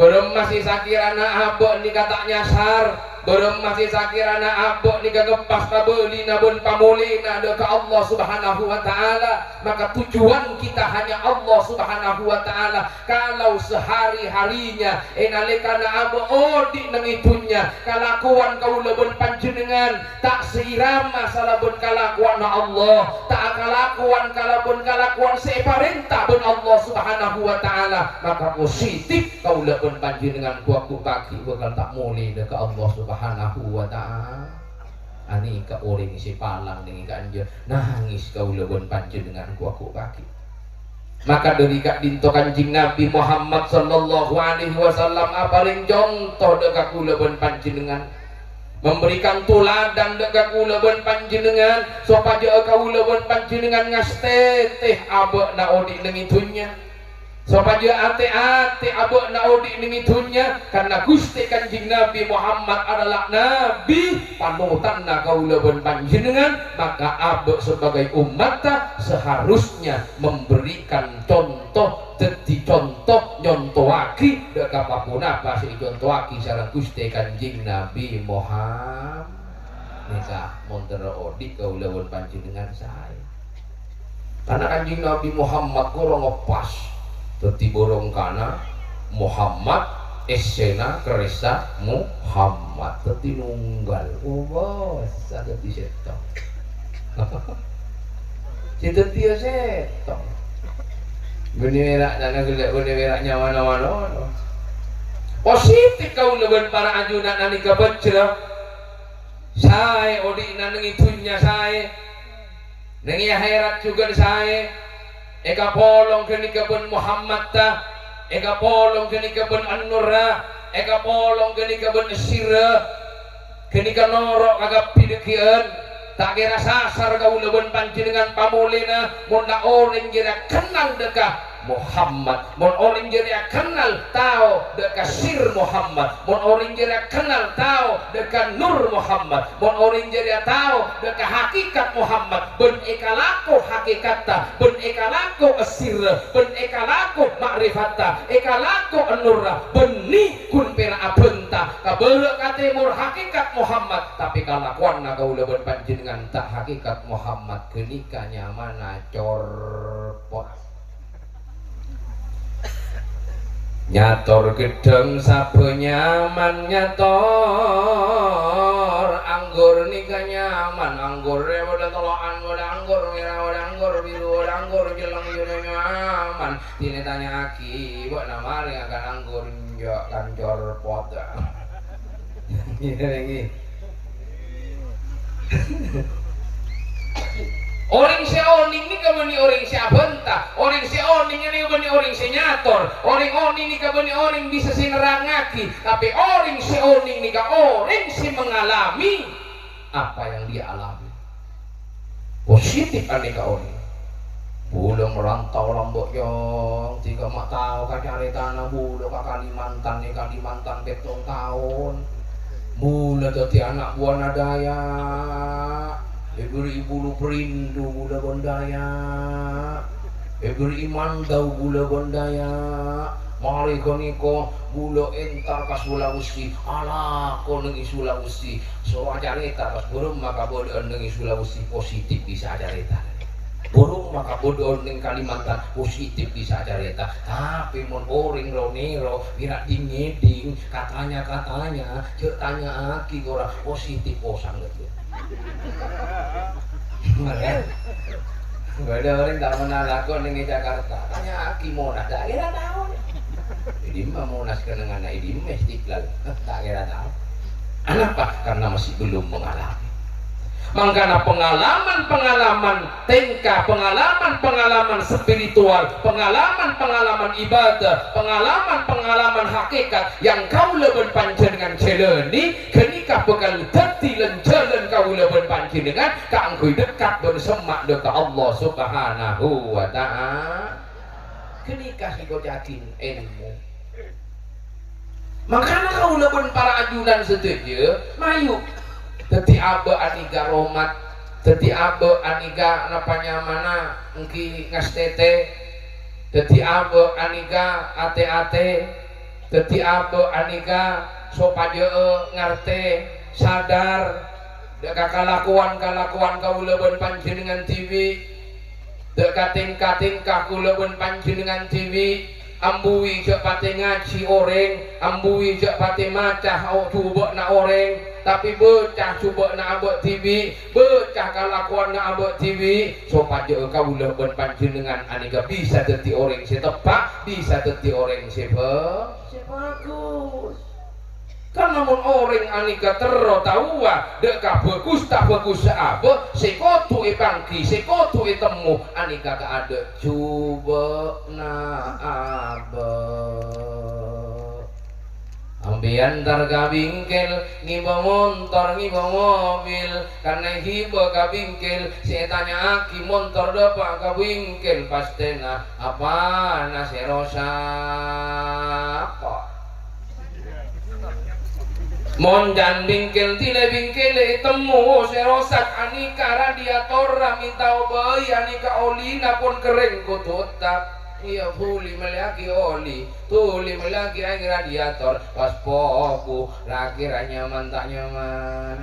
Bârâmma sè sakèrana abâ' nèka ta' nyasar, bârâmma sè sakèrana abâ' nèka ngeppas pabâlina bân pamolèna dâ' ka Allah Subhanahu wa Ta'ala, maka tujuan kita hanya Allah Subhanahu wa Ta'ala. Kalau sehari-harinya, è nalèkana abâ' odi' neng è dhunnya, kalakowan kaulâ bân panjhennengngan ta' sairama salabân kalakowanna Allah, ta' akalakowan kalabân kalakowan sè èparènta bân Allah Subhanahu wa Ta'ala, maka positif kaulâ bân panjhennengngan ghu-, ghu-, paghi' bhâkal ta' molè dâ' ka Allah Subhanahu wa Ta'ala. Anèka orèng sè palang nèng è ka'anja, nangès kaulâ bân panjhennengngan ghu-, ghu-, paghi'. Maka dhâri ka'dinto Kanjeng Nabbhi Muhammad sallallahu alaihi wasallam aparèng conto dâ' ka kaulâ bân panjhennengngan, memberikan toladan dâ' ka kaulâ bân panjhennengngan, sopajâ kaulâ bân panjhennengngan ngastètè abâ'na odi' neng è dhunnya, sopajâ atè-atè abâ'na odi' neng è dhunnya, karna Ghustè Kanjeng Nabbhi Muhammad adalah Nabbhi panutanna kaulâ bân panjhennengngan, maka abâ' sebagai ummatta seharusnya memberikan conto, dhâddhi conto, nyontowaghi dâ' ka pa-ponapa sè ècontowaghi sareng Ghustè Kanjeng Nabbhi Muhammad. Nèka, mon terro odi' kaulâ bân panjhennengngan saè. Karna Kanjeng Nabbhi Muhammad ghuru ngeppas. Dhâddhi bhârângkana Muhammad, essèna kerressa Muhammad. Dhâddhi nongghâl. Oh, bos, dhâddhi sèttong. Sè dhâddhiyâ sèttong. Bânnè mèra' tana ghellâ', bânnè mèra' nyawana manono. Positif kaulâ bân para ajunan anèka bhâjjhrâ. Saè odi'na neng è dhunnya saè. Neng è akhèrat jhughân saè. Èkapolong ghânèka bân Muhammadda. Èkapolong ghânèka bân An-Nurra. Èkapolong ghânèka bân Essirra. Ghânèka noro' kakabbhi dhâggi'ân, ta' kèra sasar kaulâ bân panjhennengngan pamolèna, mon la orèng jârèya kennal dâ' ka Muhammad, mon orèng jârèya kennal tao dâ' ka Sir Muhammad, mon orèng jârèya kennal tao dâ' ka Nur Muhammad, mon orèng jârèya tao dâ' ka hakikat Muhammad, bân èkalako hakikatta, bân èkalako essirra, bân èkalako ma'rifatta, èkalako ennurra, bânnè ghun pèra' abânta, ka bârâ' ka tèmor hakikat Muhammad, tapè kalakowanna kaulâ bân panjhennengngan ta' hakikat Muhammad, ghânèka nyamana corpot. Nyator ghedhâng sabâ nyaman, nyator anggur nèka nyaman, anggurrè padâ tello'an, padâ anggur mèra, padâ anggur biru, padâ anggur celleng, jârèya nyaman. Dinè tanya'aghi, bâ'na marè ngakan anggur enjâ' kan corpot. Iyâ, ngghi. Orèng sè onèng nèka bânnè orèng sè abânta, orèng sè onèng nèka bânnè orèng sè nyator, orèng onèng nèka bânnè orèng bisa sè nerrangngaghi, tapè orèng sè onèng nèka orèng sè mengalami apa yang dia alami. Positif anèka orèng. Bulâ merantau lambâ' jhâng, dhika ma' tao ka carètana bulâ ka Kalimantan, è Kalimantan pèttong taon. Bulâ dhâddhi ana' buwâna Dayak, èberri'i Bulu Perindu bulâ bân Dayak, èberri'i Mandau bulâ bân Dayak. Marè ghânèka bulâ entar ka Sulawesi, alako neng è Sulawesi. Soro acarèta, pas bârâmma kabâdâ'ân neng è Sulawesi, positif bisa acarèta. Burung maka bodho neng Kalimantan positif bisa careta. Tapi mon oreng ro-nero, wira ding-ngeding, katanya-katanya, jhâ' tanya'aghi korang positif posang ghâ'. Bâdâ oreng ta' mennang lako neng Jakarta, tanya'aghi Monas, ta' kèra tao. È dimma Monas kennengnganna, è dimma Istiqlal, ta' kèra tao. Anapa? Karena masih belum mengalami. Mangkana pengalaman-pengalaman tingkah, pengalaman-pengalaman spiritual, pengalaman-pengalaman ibadah, pengalaman-pengalaman hakikat yang kaulâ bân panjhennengngan jhâlâni, ghânèka bhâkal dhâddhi lan-jhâlân kaulâ bân panjhennengngan kaangghuy dhekkat bân semma' dâ' ka Allah Subhanahu wa Ta'ala. Ghânèka sè èkoca'aghi èlmo. Mangkana kaulâ bân para ajunan sadhâjâ, mayu dhâddhi abâ' anèka rohmat, dhâddhi abâ' anèka napa nyamana èngghi ngastètè, dhâddhi abâ' anèka atè-atè, dhâddhi abâ' anèka sopajâ'â ngartè, sadar, dâ' ka kalakowan-kalakowan kaulâ bân panjhennengngan dhibi', dâ' ka tèngka-tèngka kaulâ bân panjhennengngan dhibi', ambuwi jhâ' patè ngajhi orèng, ambuwi jhâ' patè maca o-, jhubâ'na orèng, tapè bâca jhubâ'na abâ' dhibi', bâca kalakowanna abâ' dhibi', sopajâ'â kaulâ bân panjhennengngan anèka bisa dhâddhi orèng sè teppa', bisa dhâddhi orèng sè bhâ-, sè bhâghus. Karna mon orèng anèka terro taowa dâ' ka bhâghus ta' bhâghussa abâ', sè kodhu èpangghi, sè kodhu ètemmo, anèka kaadâ' jhubâ'na abâ'. Ampèyan entar ka bingkèl, ngibâ montor, ngibâ mobil, karna èghibâ ka bingkèl, sè ètanya'aghi montor dâpa' ka bingkèl, pastèna apana sè rosak. Mon can bingkèl, dhilâ bingkèlla ètemmo sè rosak, anèka radiatorra mènta obâi, anèka olina pon kerrèng kodhu ottap. Iyâ, dhuli mellèyaghi oli, dhuli mellèyaghi aèng radiator, pas pobu, ra-kèra nyaman ta' nyaman?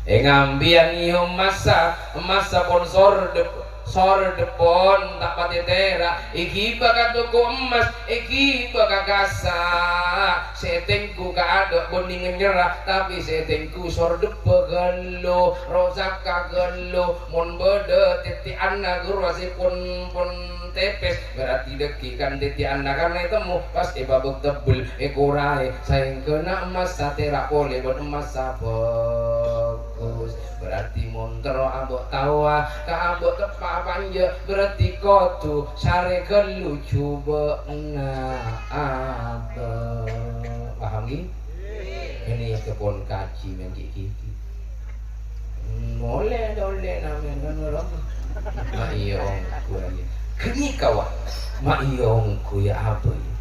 È, ngampèyan nyèyom massa, massa pon sordep, sordep pon ta' patè tèra', èghibâ ka toko emmas, èghibâ ka kassa', sè ètengghu kaadâ' bânnè ngènyèra, tapè sè ètengghu sordebbhâ ghâllu, rosakka ghâllu, mon bâdâ tèttè'anna ghâruwa sè pon, pon tèpès, berarti dhâggi' kan tèttè'anna karna ètemmo pas èbâbâk tebbel, èkoraè, saèngghâna emmas satèra' polè bân emmas sabhâghus. Berarti mon terro abâ' taowa ka abâ' teppa' apa enjâ', berarti kodhu sarè ghâllu jhubâ'na abâ'. Paham, ghi? Ghânèka pon kajhi mènggi-ghi. Molè, molè, namèn, kan, ora? Ma' iyâ ongghu, iyâ. Ghânèka, wa. Ma' iyâ ongghu, yâ, apa, yâ?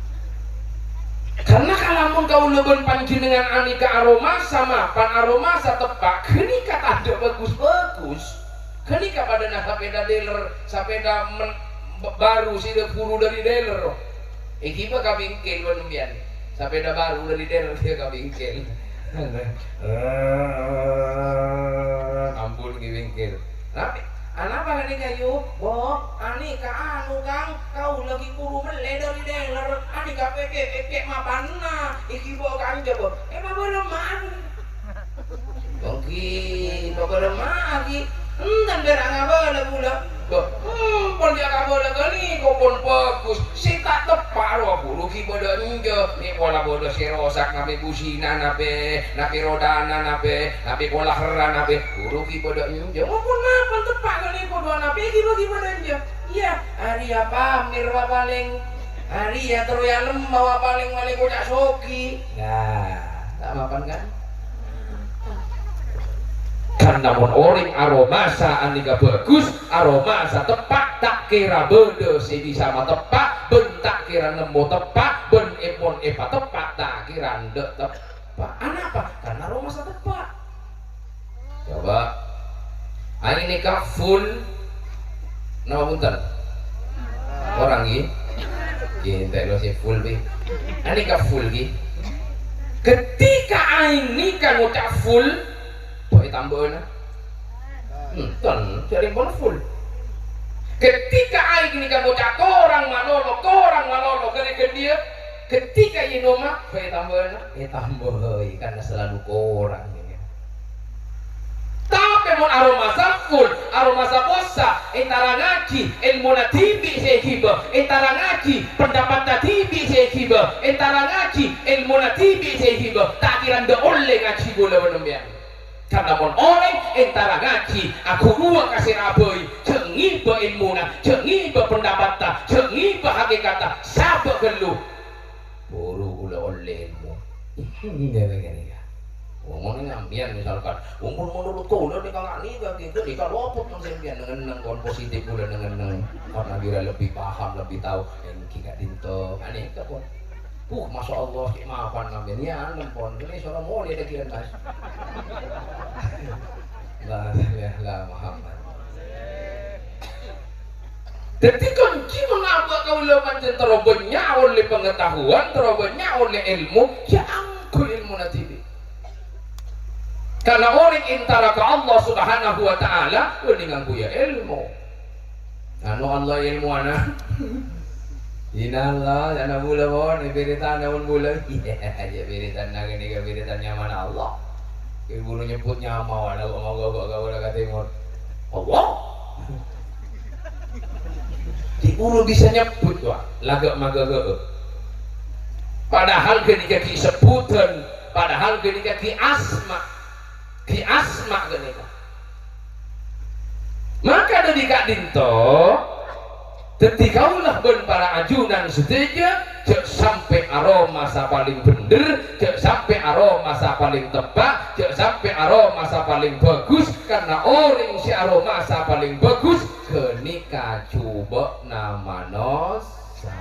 Karna kalamon kaulâ bân panjhennengngan anèka aromasa mapan, aromasa teppa', ghânèka tadâ' bhâghus-bhâghus. Ghânèka padâna sapèda dealer, sapèda men-, ba-, baru sè buru dâri dealer. Èghibâ ka bengkel bân sampèyan. Sapèda baru dâri dealer ghiyâ ka bengkel. Ampon, ghi bengkel. Napa? Anapa ghânèka, yu? Bo, anèka anu, Kang, kaulâ ghi buru mellè dâri dealer. Anèka pèkè'-pèkè' mapanna, èghibâ ka anja, bo. È, mabârâmma. Èngghi, pabârâmma'aghi. Enten pèra' ngabâlâ bulâ. Bâh, hmm, pon jhâ' kabâlâ ghânèka pon bhâghus. Sè ta' teppa' rowa buru ghi' bâdâ enjâ'. Mè' pola bâdâ sè rosak, napè busina, napè, napè rodana, napè, napè pola herra, napè buru ghi' bâdâ enjâ'. Mon pon mapan teppa' ghânèka duwâ' napè ghi' bâ-, ghi' bâdâ enjâ'. Iyâ, arèya pamèr wa palèng. Arèya terro èalemma wa palèng malè koca' soghi. Nah, ta' mapan kan? Kan namong orèng aromasa anèka bhâghus, aromasa teppa', ta' kèra bâdâ sè bisa mateppa', bân ta' kèra nemmo teppa', bân èpon èpateppa', ta' kèra endâ' teppa'. Anapa? Karna aromasa teppa'. Coba. Anèka full. Napa bhunten? Korang, ghi? Ghi, entek lo sè full, bi. Anèka full, ghi. Ketika anèka ngoca' full, bâ' ètambâ'âna. Enten, jhâreng pon full. Ketika aèng ghânèka ngoca' korang malolo, korang malolo, ghâllu-ghâllu, ketika ènoma, bâ ètambâna, ètambâi, karena selalu korang. Tapè mon aromasa full, aromasa possa, ètarangaghi èlmona dhibi' sè èghibâ, ètarangaghi pendapatta dhibi' sè èghibâ, ètarangaghi èlmona dhibi' sè èghibâ, ta' kèra endâ' ollè ngajhi kaulâ bân sampèyan. Karna mon orèng èntaraghi, aghuruwâ ka sè rabâi, jhâ' ngibâ èlmona, jhâ' ngibâ pendapatta, jhâ' ngibâ hakèkatta, sabâ' ghâllu. Buru kaulâ ollè èlmo. Ngene-ngene ya. Ngomong sampèyan misalkan, "Wong pon menurut kaulâ nèka ngan nèka, nèka, nèka lopot nang sampèyan neng-enneng kon positif kaulâ neng-enneng." Karna kèra lebbi paham, lebbi tao. Èngghi ka'dinto. Anèka pon. Puh, masya Allah, cè' mapan sampèyan. Ya, nem pon. Kene soro molè lagi entas. La ilaha illallah Muhammad. Dhâddhi, konci mengapa kaulâ pancèn terro bânnya' ollè pengetahuan, terro bânnya' ollè èlmo, ya angghuy èlmona dhibi'. Karna orèng èntara ka Allah Subhanahu wa Ta'ala, bânnè ngangghuy èlmo. Anu Allah èlmowana. Inallah, ana bulâ pon, èbèrètana pon bulâ. Iyâ, bèrètana ghânèka bèrètana nyamana Allah. È buru nyebbhut nyama, wala kok mangga kok ka ora ka timur. Allah. È buru bisa nyebbhut, wa, laga' maga heeh. Padahal ghânèka ghi' sebbhudhân, padahal ghânèka ghi' asma. Ghi' asma ghânèka. Maka dhâddhi ka'dinto, dhâddhi kaulâ bân para ajunan sadhâjâ, jhâ' sampè' aromasa palèng bhendher, jhâ' sampè' aromasa palèng teppa', jhâ' sampè' aromasa palèng bhâghus, karna orèng sè aromasa palèng bhâghus ghânèka jhubâ'na manossa.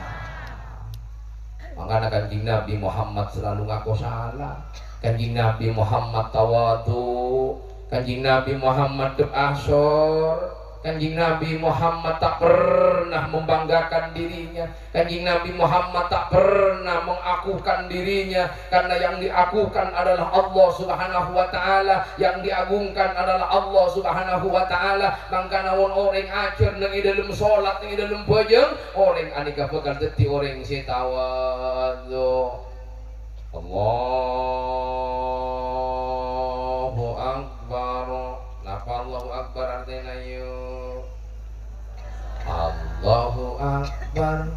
Mangkana Kanjeng Nabi Muhammad selalu ngako sala. Kanjeng Nabi Muhammad tawadhu. Kanjeng Nabi Muhammad dep asor. Kanjeng Nabi Muhammad tak pernah membanggakan dirinya. Kanjeng Nabi Muhammad tak pernah mengakukan dirinya, karena yang diakukan adalah Allah Subhanahu wa Ta'ala, yang diagungkan adalah Allah Subhanahu wa Ta'ala. Mangkana mon orèng ajhâr neng è dâlem solat, neng è dâlem bhâjâng, orèng anèka bhâkal dhâddhi orèng sè tawadhu. Allahu Akbar. Napa Allahu Akbar artèna, yu? Allahu Akbar.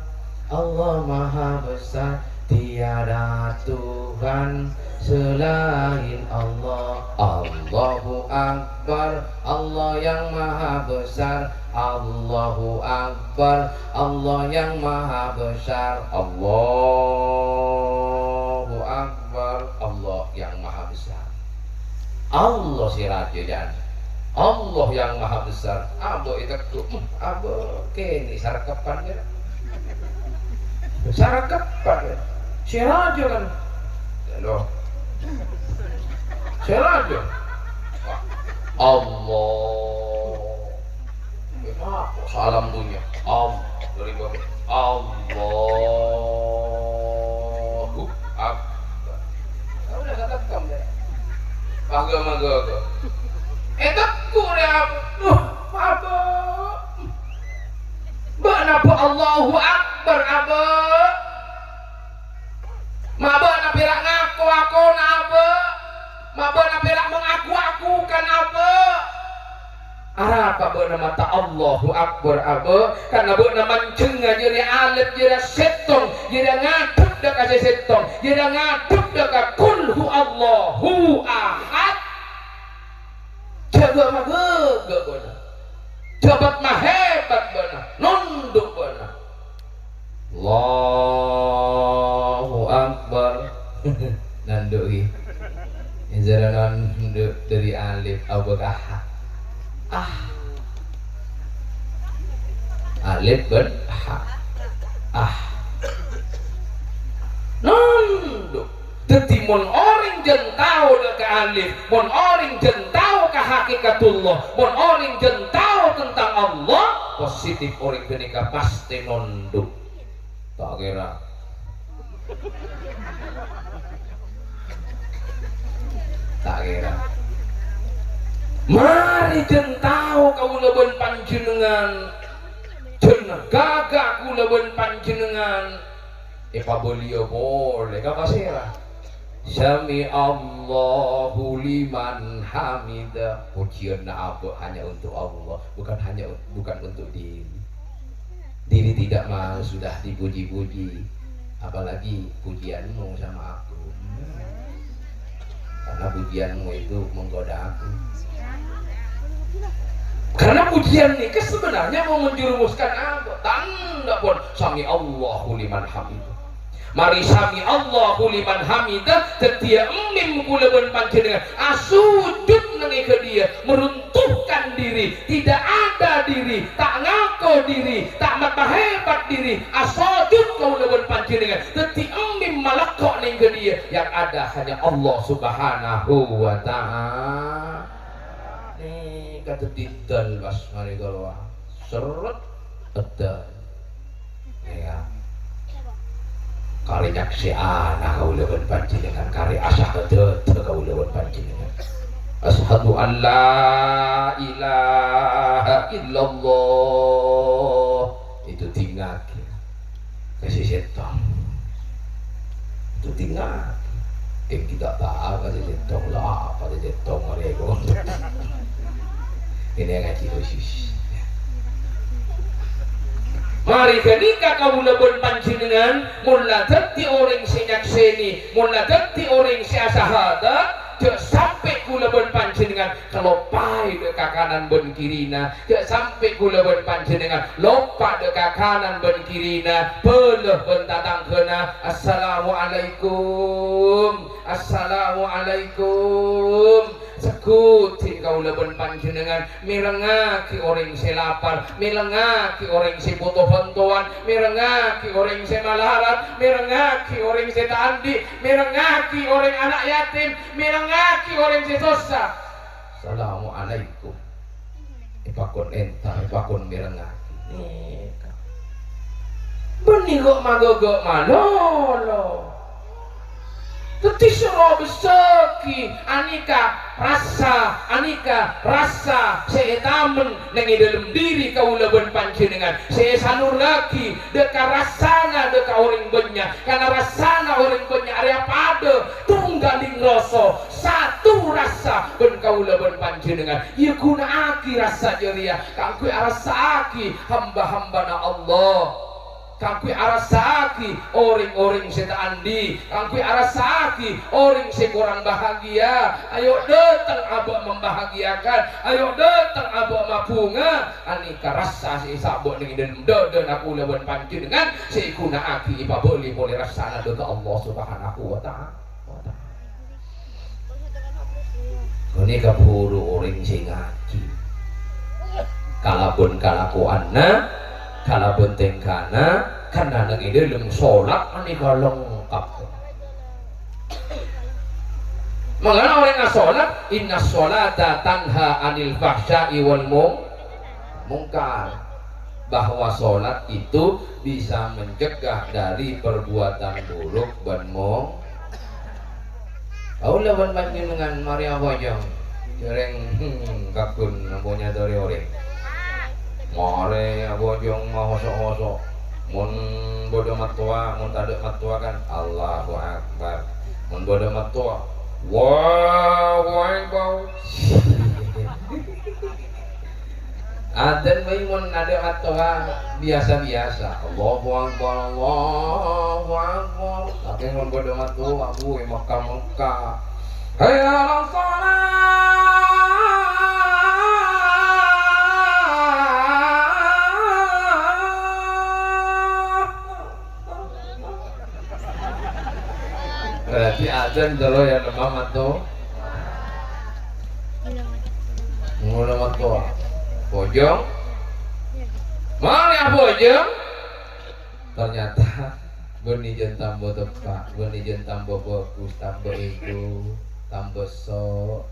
Allah Maha Besar, tiada Tuhan selain Allah. Allahu Akbar. Allah yang Maha Besar. Allahu Akbar. Allah yang Maha Besar. Allahu Akbar. Allah yang Maha Besar. Allah sè rajâ, jân. Allah yang Maha Besar. Abâ' ètegghu', hmm, abâ' kènè' sarekkebbhân, ya. Sarekkebbhân, ya. Sè rajâ, kan. Halo. Sè rajâ. Wah. Allah. Kenapa salam dunia? Am, dari bapak. Allahu Akbar. Kamu udah kata kamu ya? Agama gaga. Eh, teku deh, Abu. Duh, Abu. Bâ'na bâ Allahu Akbar, Abu. Ma' bâ'na pèra' ngako-akona, Abu. Ma' bâ'na pèra' mengaku-akukan, Abu. Arapa bâ'na mata Allahu Akbar, Abâ'? Karna bâ'na manjhengnga jârèya alèp, jârèya sèttong, jârèya ngadhep dâ' ka sè sèttong, jârèya ngadhep dâ' ka Qul Huwallahu Ahad. Jâ' ghâ' maghâghâ bâ'na. Jâ' bât-mahèbât bâ'na. Nondhu' bâ'na. Allahu Akbar. Nandhu'i. Ènjârâ nandhu' dâri alèp abâ' ka ha. Ah. Alèp bân ha. Ah. Nandhu'. Dhâddhi, mon orèng jân tao dâ' ka alèp, mon orèng jân tao ka hakikatullah, mon orèng jân tao tentang Allah, positif orèng ghânèka pastè nondhu'. Ta' kèra. Ta' kèra. Marè dhân tao kaulâ bân panjhennengngan, dhân ghâghâ kaulâ bân panjhennengngan èpabâliyâ polè ka pasèra. Sami Allahu liman hamidah. Pujiyânna abâ' hanya untuk Allah, bukan hanya, bukan untuk diri. Diri tidak mau sudah dipuji-puji, apalagi pujianmu sama aku. Karena pujianmu itu menggoda aku. Karena pujian nèka sebenarnya mau menjerumuskan apa? Tandhâ pon, "Sami Allahu liman hamidah." Marè sami Allahu liman hamidah, dhâddhiyâ emmèm kaulâ bân panjhennengngan asujud neng è ghâdhiyâ, meruntuhkan diri, tidak ada diri, ta' ngako diri, ta' mapahebat diri, asojud kaulâ bân panjhennengngan, dhâddhi emmèm malakko' neng ghâdhiyâ, yang ada hanya Allah Subhanahu wa Ta'ala. Nèka dhâddhi dal pas marè kalowar. Seret, eddhâl. Iyâ. Karè nyaksè'ana kaulâ bân panjhennengngan, karè asyhadadhâ kaulâ bân panjhennengngan. Asyhadu an la ilaha illallah. Itu dhingngaghi. Ka sè sèttong. Itu dhingngaghi. Dhing kita tahu ka sè sèttong. Lah, apa sè sèttong marè kok. Ini ngaji khusus. Marè ghânèka kaulâ bân panjhennengngan, mon la dhâddhi orèng sè nyaksènè, mon la dhâddhi orèng sè asyhadadhâ, jhâ' sampè' kaulâ bân panjhennengngan kaloppaè dâ' kakanan bân kèrina, jhâ' sampè' kaulâ bân panjhennengngan loppa dâ' kakanan bân kèrina, bhâlâ bân tatangghâna, "Assalamualaikum, assalamualaikum." Segghudhi kaulâ bân panjhennengngan mèrengngaghi orèng sè lapar, mèrengngaghi orèng sè bhuto bhântowan, mèrengngaghi orèng sè malarat, mèrengngaghi orèng sè ta' andi', mèrengngaghi orèng ana' yatim, mèrengngaghi orèng sè sossa. "Assalamualaikum." Èpakon entar, èpakon mèrengngaghi. Nèka. Bânnè kok maghâghâ malolo. Dhâddhi soro bessaghi anèka rassa, anèka rassa sè ètamen neng è dâlem dhiri kaulâ bân panjhennengngan, sè èsalurraghi dâ' ka rassana dâ' ka orèng bânnya', karna rassana orèng bânnya' rèya padâ tongghâling rassa, satu rassa bân kaulâ bân panjhennengngan. Iyâ, ghuna'aghi rassa jârèya kaangghuy arassa'aghi hamba-hambana Allah, kaangghuy arassa'aghi orèng-orèng sè ta' andi', kaangghuy arassa'aghi orèng sè korang bahagia. Ayo dâteng abâ' membahagiakan, ayo dâteng abâ' mabhunga. Anèka rassa sè èsabâ' neng è dâlem dâdâna kaulâ bân panjhennengngan sè èghuna'aghi èpabâli polè rassana dâ' ka Allah Subhanahu wa Ta'ala. Ghânèka bhuru orèng sè ngajhi. Kalabân kalakowanna, kalabân tèngkana, karna neng è dâlem solat anèka lengkap. Mangkana orèng asolat, "Innas sholata tanha 'anil fahsya'i wal mung-, mungkar." Bahwa solat itu bisa mencegah dari perbuatan buruk bân mung-, Kaulâ bân panjhennengngan marè abhâjâng. Jhâreng, hmm, kaghun ampon nyatorè orèng. Marè abhâjâng mahoso'-hoso'. Mon bâdâ mattowa, mon tadâ' mattowa kan, Allahu Akbar. Mon bâdâ mattowa, Allahu Akbar. Adzan bhâi mon adâ' mattowa biyasa-biyasa. Allahu Akbar, Allahu Akbar. Tapè mon bâdâ mattowa, bhâi, Mekka-Mekka. Hayya 'alas shalah. Berarti adzan terus ya, Lemah Mato. Ngono mato. Pojong. Mana pojong? Ternyata bânnè jân tambâ teppa', bânnè jân tambâ bhâghus, tambâ ègo, tambâ so'.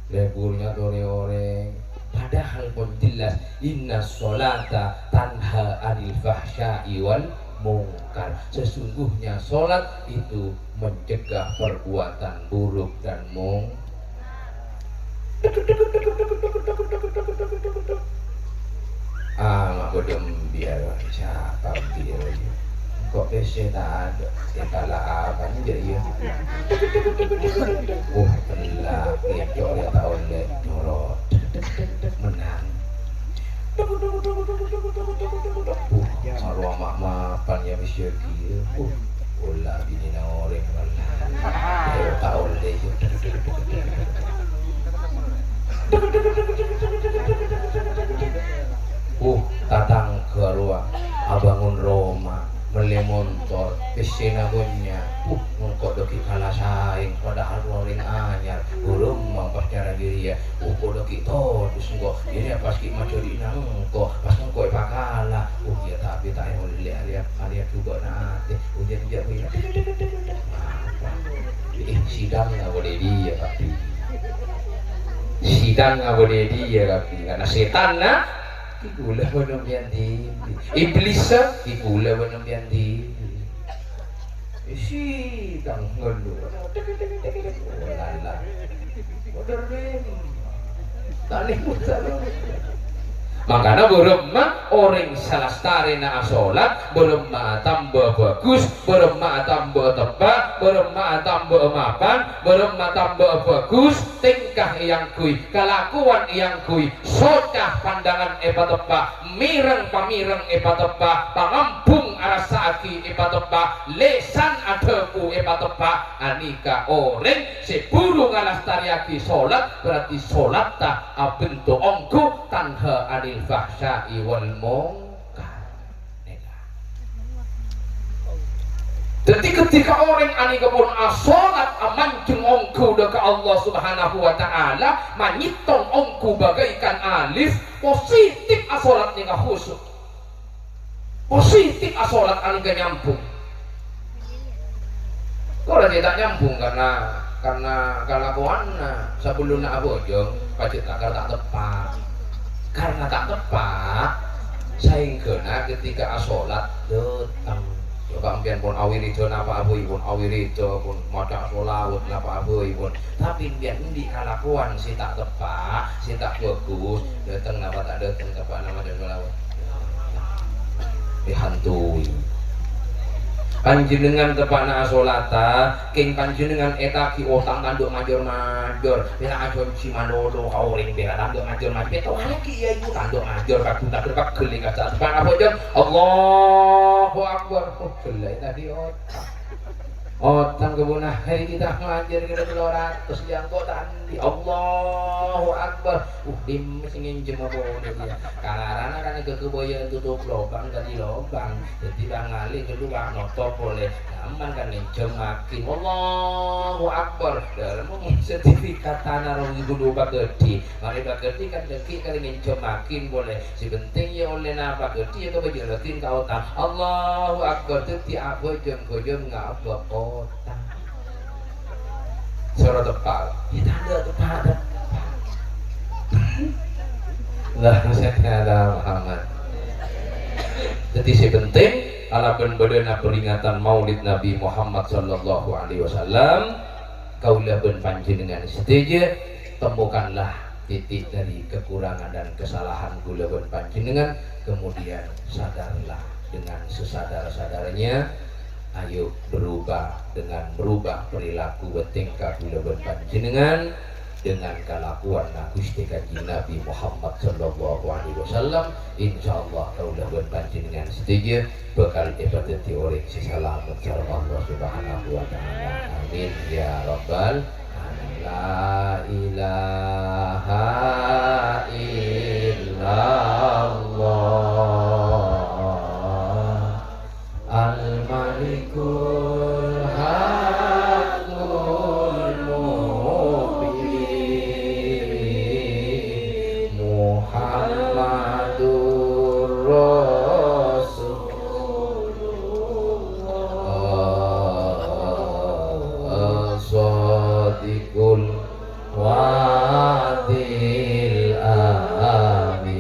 Lebbhurnya torè orèng. Padahal pon jelas, "Inna sholata tanha 'anil fahsya'i wal mungkar." Sesungguhnya sholat itu mencegah perbuatan buruk dan mung-, Ah, ma' bâdâ embi' arowa, sapa embi' arowa? Engko' pèssè tadâ', èkala' apa enjâ' iyâ? Oh, ella, ngèco' rèya ta' ollè, noro'. Mennang. Uh, arowa ma'-mapan ya, wis ya, ghi. Uh, ola binèna orèng, mennang. Ayo, ta' ollè, ya. Uh, tatangghâ rowa abângon roma, mellè montor, pèssèna bânnya'. Uh, engko' dâggi' kala saèng, padahal rowa orèng anyar. Bârâmma pas cara jârèya? Uh, engko' dâggi' todus engko'. Jârèya pas ghi' majâdhi'na engko', pas engko' èpakala. Uh, iyâ, tapè ta' èollè arèya, arèya jhubâ'na atè. Ujan jâ' bâi. Eh, sidang apa dâri iyâ, Pak Pi? Sidang apa dâri iyâ, Pak Pi? Karena sètanna, ghi kaulâ bân sampèyan dhibi'. Iblis, ghi kaulâ bân sampèyan dhibi'. Eh, sidang ngono. Oh, lala. Modern. Tani muter. Mangkana bârâmma orèng salastarèna asolat, bârâmma atamba bhâghus, bârâmma atamba teppa', bârâmma atamba mapan, bârâmma atamba bhâghus, tèngka èangghuy, kalakowan èangghuy, soca pandangan èpateppa', mèreng-pamèreng èpateppa', pangambung arassa'aghi èpateppa', lèsan adhâbu èpateppa', anèka orèng sè buru ngalastarèyaghi solat, berarti solatta abhânto ongghu tanha anil fahsya'i wal munkar. Dhâddhi, ketika orèng anèka pon asolat, amanjheng ongghu dâ' ka Allah Subhanahu wa Ta'ala, manyèttong ongghu bagaikan alif, positif asolat nèka khusyuk. Positif asolat anèka nyambung. Kok la ta' nyambung karena, karena kalakowanna sabellunna abhâjâng, pajhât ta' kar ta' teppa'. Karena ta' teppa', saèngghâna ketika asolat dâteng. Coba sampèyan pon awirida napa abhâi pon, awirida pon maca sholawat napa abhâi pon. Tapè sampèyan andi' kalakowan sè ta' teppa', sè ta' bhâghus, dâteng napa ta' dâteng teppa'na maca sholawat? Èhantoi. Panjhennengngan teppa'na asolata, kèng panjhennengngan ètagi otang tanduk major-major. Pèra' ajhânjhi malolo ka orèng pèra' tanduk major-major. Pètto kali ghi' iyâ ibu tanduk major, kagungan pegghel è kaca teppa'na abhâjâng. Allahu Akbar. Oh, ghellâ' tadi otang. Otang kebun hari kita ngajar kira tello ratus, jangko tandi. Allahu Akbar. Uh, dimma sè ngènjhâm apa oleh dia. Karana kan kekebayaan tutup lobang tadi lobang. Jadi bang Ali kedua notop oleh nyaman kan ngènjhâm makin. Allahu Akbar. Dalam sertifikat tanah rong ibu dua bakedi. Mare bakedi kan daging kali ngènjhâm makin boleh. Sè penting ya oleh napa gedhi ya kebajalakin ka otang. Allahu Akbar, dhâddhi abhâjâng-bhâjâng ngabâ otang. Soro teppa'. Ya tandhâ teppa', teppa'. Allahumma shalli ala Muhammad. Dhâddhi sè penting, kalabân bâdâna peringatan Maulid Nabi Muhammad sallallahu alaihi wasallam, kaulâ bân panjhennengngan sadhâjâ, temukanlah titik dari kekurangan dan kesalahan kaulâ bân panjhennengngan, kemudian sadarlah dengan sesadar-sadarnya. Ayo berubah dengan merubah perilaku bân tèngka kaulâ bân panjhennengngan dengan kalakowanna Ghustè Kanjeng Nabi Muhammad sallallahu alaihi wasallam. Insyaallah kaulâ bân panjhennengngan sadhâjâ bhâkal èpadhâddhi orèng sè salamet sareng Allah Subhanahu wa Ta'ala. Amin ya rabbal alamin. La ilaha illallah. Al-Malikul Haqqul Mubin. Muhammadur Rasulullah. Shadiqul Wa'dil Amin.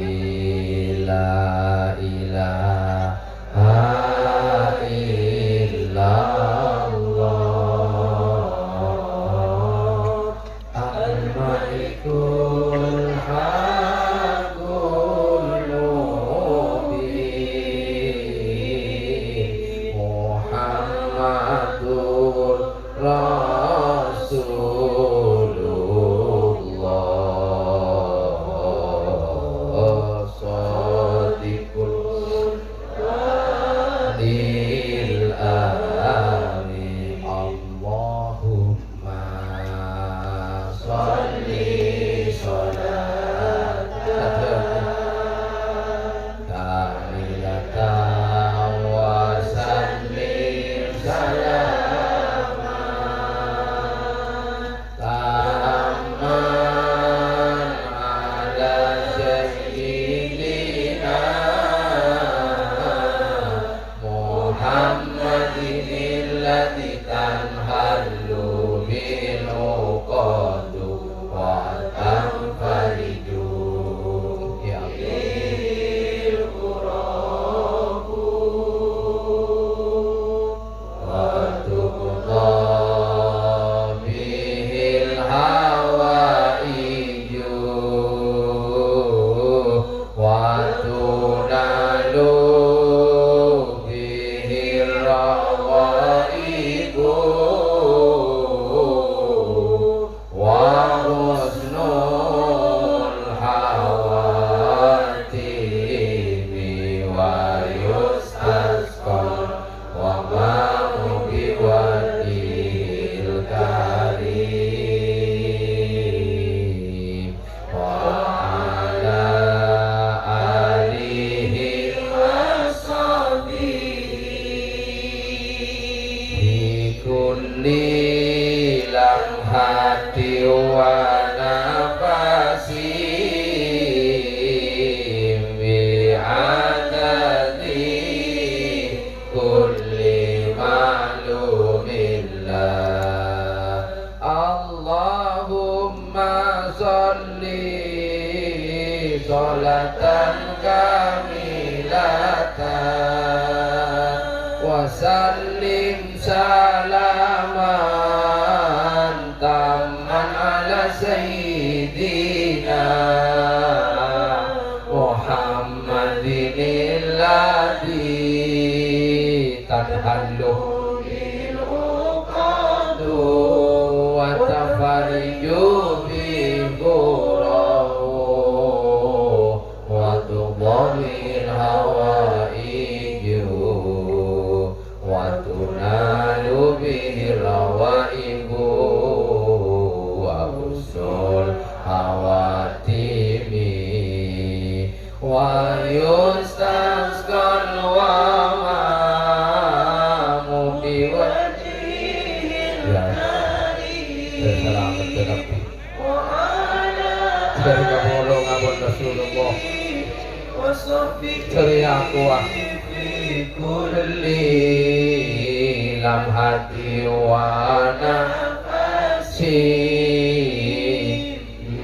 وسلم سلاما تاما على سيدنا محمد الذي تنحل به العقد وتفرج به الكرب وتقضى به الحوائج وتنال به الرغائب وحسن الخواتم ويستسقى الغمام بوجهه الكريم. Salamet, Rabbi. Jhâri kapolong abon Rasulullah. Jhâri aku, ah. Kulli lamhati wa nafasi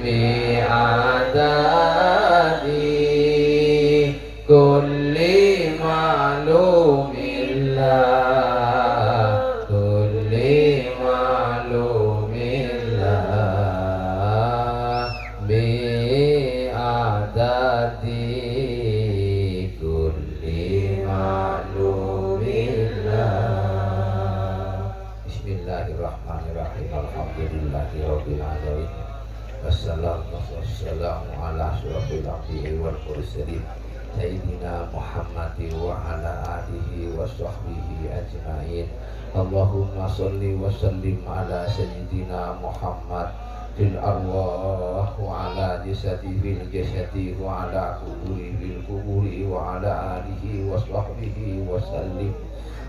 bi adadi kulli ma'lumillah, kulli ma'lumillah, bi adadi kulli ma'lumillah. Bismillahirrahmanirrahim. Alhamdulillahirabbil alamin. Wassalatu wassalamu ala asyrafil anbiya'i wal mursalin, Sayyidina Muhammadin wa ala alihi wa sahbihi ajma'in. Allahumma shalli wa sallim ala Sayyidina Muhammad fil arwah wa ala jasadi fil jasadi wa ala kuburi fil kuburi wa ala alihi wa sahbihi wa sallim.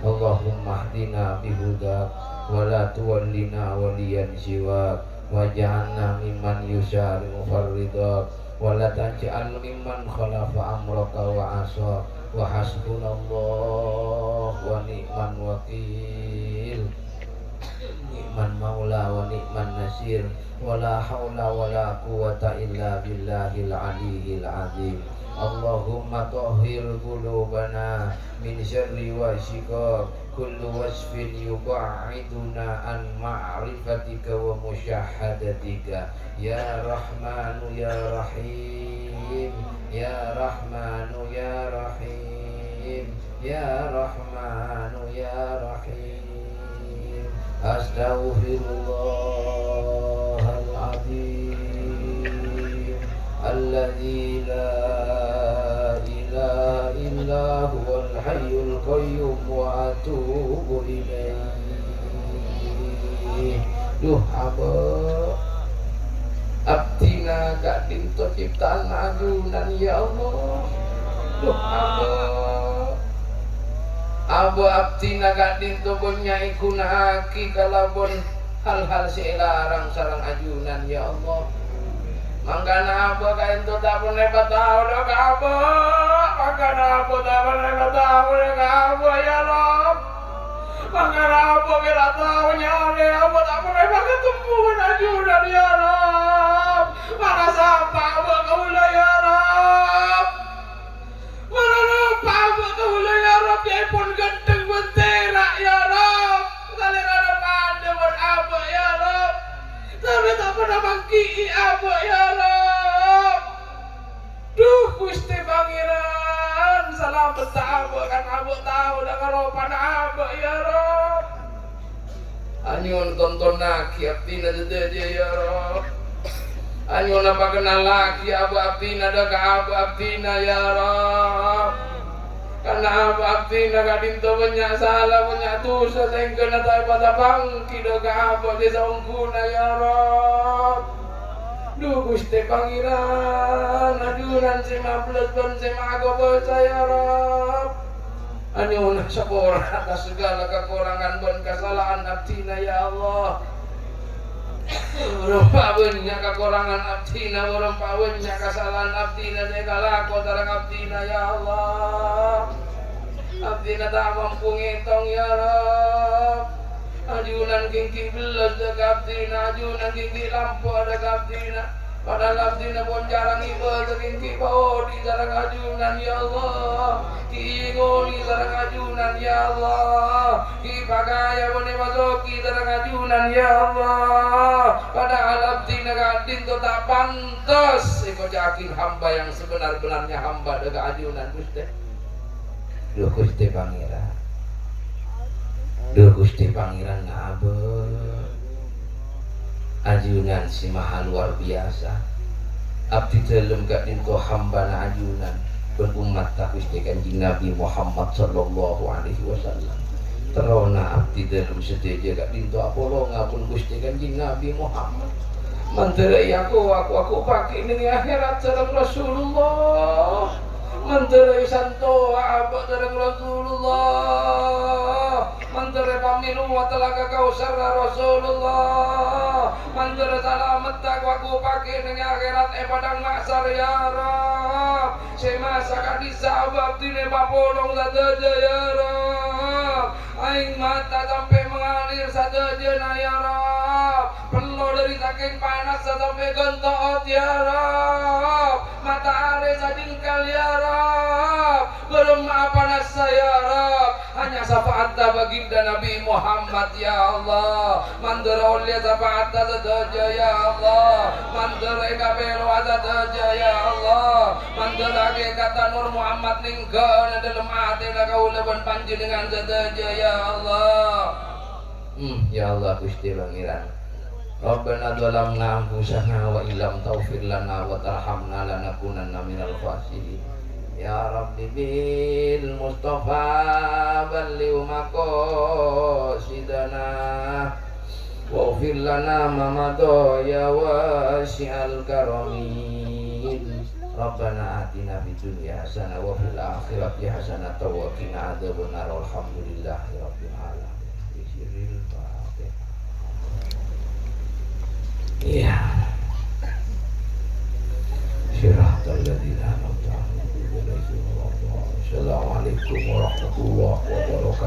Allahumma hdina bihudak wa la tuwallina waliyan siwak. Waj'alna mimman yusari'u fi ridhak, wa la taj'al mimman khalafa amraka wa 'asak. Wa hasbunallah wa ni'mal wakil. Ni'mal maula wa ni'man nasir. Wa la haula wa la quwwata illa billahil aliyyil azim. Allahumma tahhir qulubana min syarri wa shiqaq. Kullu wasfin yuba'iduna an ma'rifatika wa musyahadatika. Ya Rahmanu ya Rahim, ya Rahmanu ya Rahim, ya Rahmanu ya Rahim. Astaghfirullahal azim. Alladzi la ilaha illa huwal hayyul qayyum wa atubu ilaih. Duh, Abah. Abdhina ka'dhinto cipta'anna ajunan, ya Allah. Duh, Abah. Abah abdhina ka'dhinto bânnya' èghuna'aghi kalabân hal-hal sè èlarang sareng ajunan, ya Allah. Mangkana Abah ka'dhinto ta' ponapa tao dâ' ka Abah. Mangkana Abah ta' ponapa tao dâ' ka Abah, ya Rabb. Mangkana Abah mèra tao nyarè, Abah ta' ponapa katemmo bân ajunan, ya Rabb. Mara sapa Abah kaulâ, ya Rabb. Mara napa Abah kaulâ, ya Rabb, yâèpon ghântheng bân tèra', ya Rabb. Salèrana padâ bân Abah, ya Rabb. Tapè ta' pernah manggi'i Abah, ya Rabb. Duh, Ghustè Pangèran, salamedhâ Abah, kan Abah tao dâ' karopana Abah, ya Rabb. Anyo'on tontonnaghi abdhina sadhâjâ, ya Rabb. Anyo'ona pakennallaghi abah abdhina dâ' ka abah abdhina, ya Rabb. Karna abah abdhina ka'dhinto bânnya' sala, bânnya' dhusa, saèngghâna ta' èpatapanggi dâ' ka abah sè saongghuna, ya Rabb. Dhu, Ghustè Pangèran, ajunan sè mabellâs bân sè makobâsa, ya Rabb. Anyo'ona sapora atas segala kakorangan bân kasala'an abdhina, ya Allah. Bârâmpa bânnya' kakorangan abdhina, bârâmpa bânnya' kasala'an abdhina sè èkalako sareng abdhina, ya Allah. Abdhina ta' mampu ngètong, ya Rabb. Ajunan ghi' bellas dâ' ka abdhina, ajunan ghi' lampo dâ' ka abdhina. Padahal abdhina pon jhârâng ngibâdâ, ghi' paodi' sareng ajunan, ya Allah. Ghi' ngoli sareng ajunan, ya Allah. Ghi' pakaya bân èpasogi sareng ajunan, ya Allah. Padahal abdhina ka'dinto ta' pantes èkoca'aghi hamba yang sebenar-benarnya hamba dâ' ka ajunan, Ghustè. Dhu Ghustè Pangèran. Dhu Ghustè Pangèran ngabâ. Ajunan sè maha luar biasa. Abdhi dhâlem ka'dinto hambana ajunan bân ommatta Ghustè Kanjeng Nabi Muhammad sallallahu alaihi wasallam. Terrona abdhi dhâlem sadhâjâ ka'dinto apolonga bân Ghustè Kanjeng Nabi Muhammad. Mandhâr èako-ako, ako paghi' neng è akhèrat sareng Rasulullah. Mandhâr èsantowa abâ' sareng Rasulullah. Mandhâr èpamènowa Talaga Kautsarra Rasulullah. Mandhâr salamet ako-ako paghi' neng è akhèrat è padang mahsyar, ya Rabb. Sè masa ka'dissa' abdhina èpapolong sadhâjâ, ya Rabb. Aèng mata sampè' mangalèr sadhâjâna, ya Rabb. Pello dâri sakèng panassa sampè' ghânto'ot, ya Rabb. Mata arè sajengkal, ya Rabb. Bârâmma'a panassa, ya Rabb. Hanya syafa'atta baginda Nabi Muhammad, ya Allah. Mandhâr ollè syafa'atta sadhâjâ, ya Allah. Mandhâr èkapèlowa sadhâjâ, ya Allah. Mandhâr hakèkatta Nur Muhammad nèngghâna dâlem atèna kaulâ bân panjhennengngan sadhâjâ, ya Allah. Hmm, ya Allah, Ghustè Pangèran. Rabbana dzalamna anfusana wa illam taghfir lana wa tarhamna lanakunanna minal khasirin. Ya Rabbi, bil Mustafa balligh maqasidana. Waghfir lana ma madha ya wasi'al karami. Rabbana atina fid dunya hasanah wa fil akhirati hasanah wa qina adzabannar. Walhamdulillahi rabbil alamin. Bisirril Fatihah. Iya. Siratal ladzina an'amta 'alaihim ghairil maghdubi 'alaihim waladdallin. Assalamualaikum warahmatullahi wabarakatuh.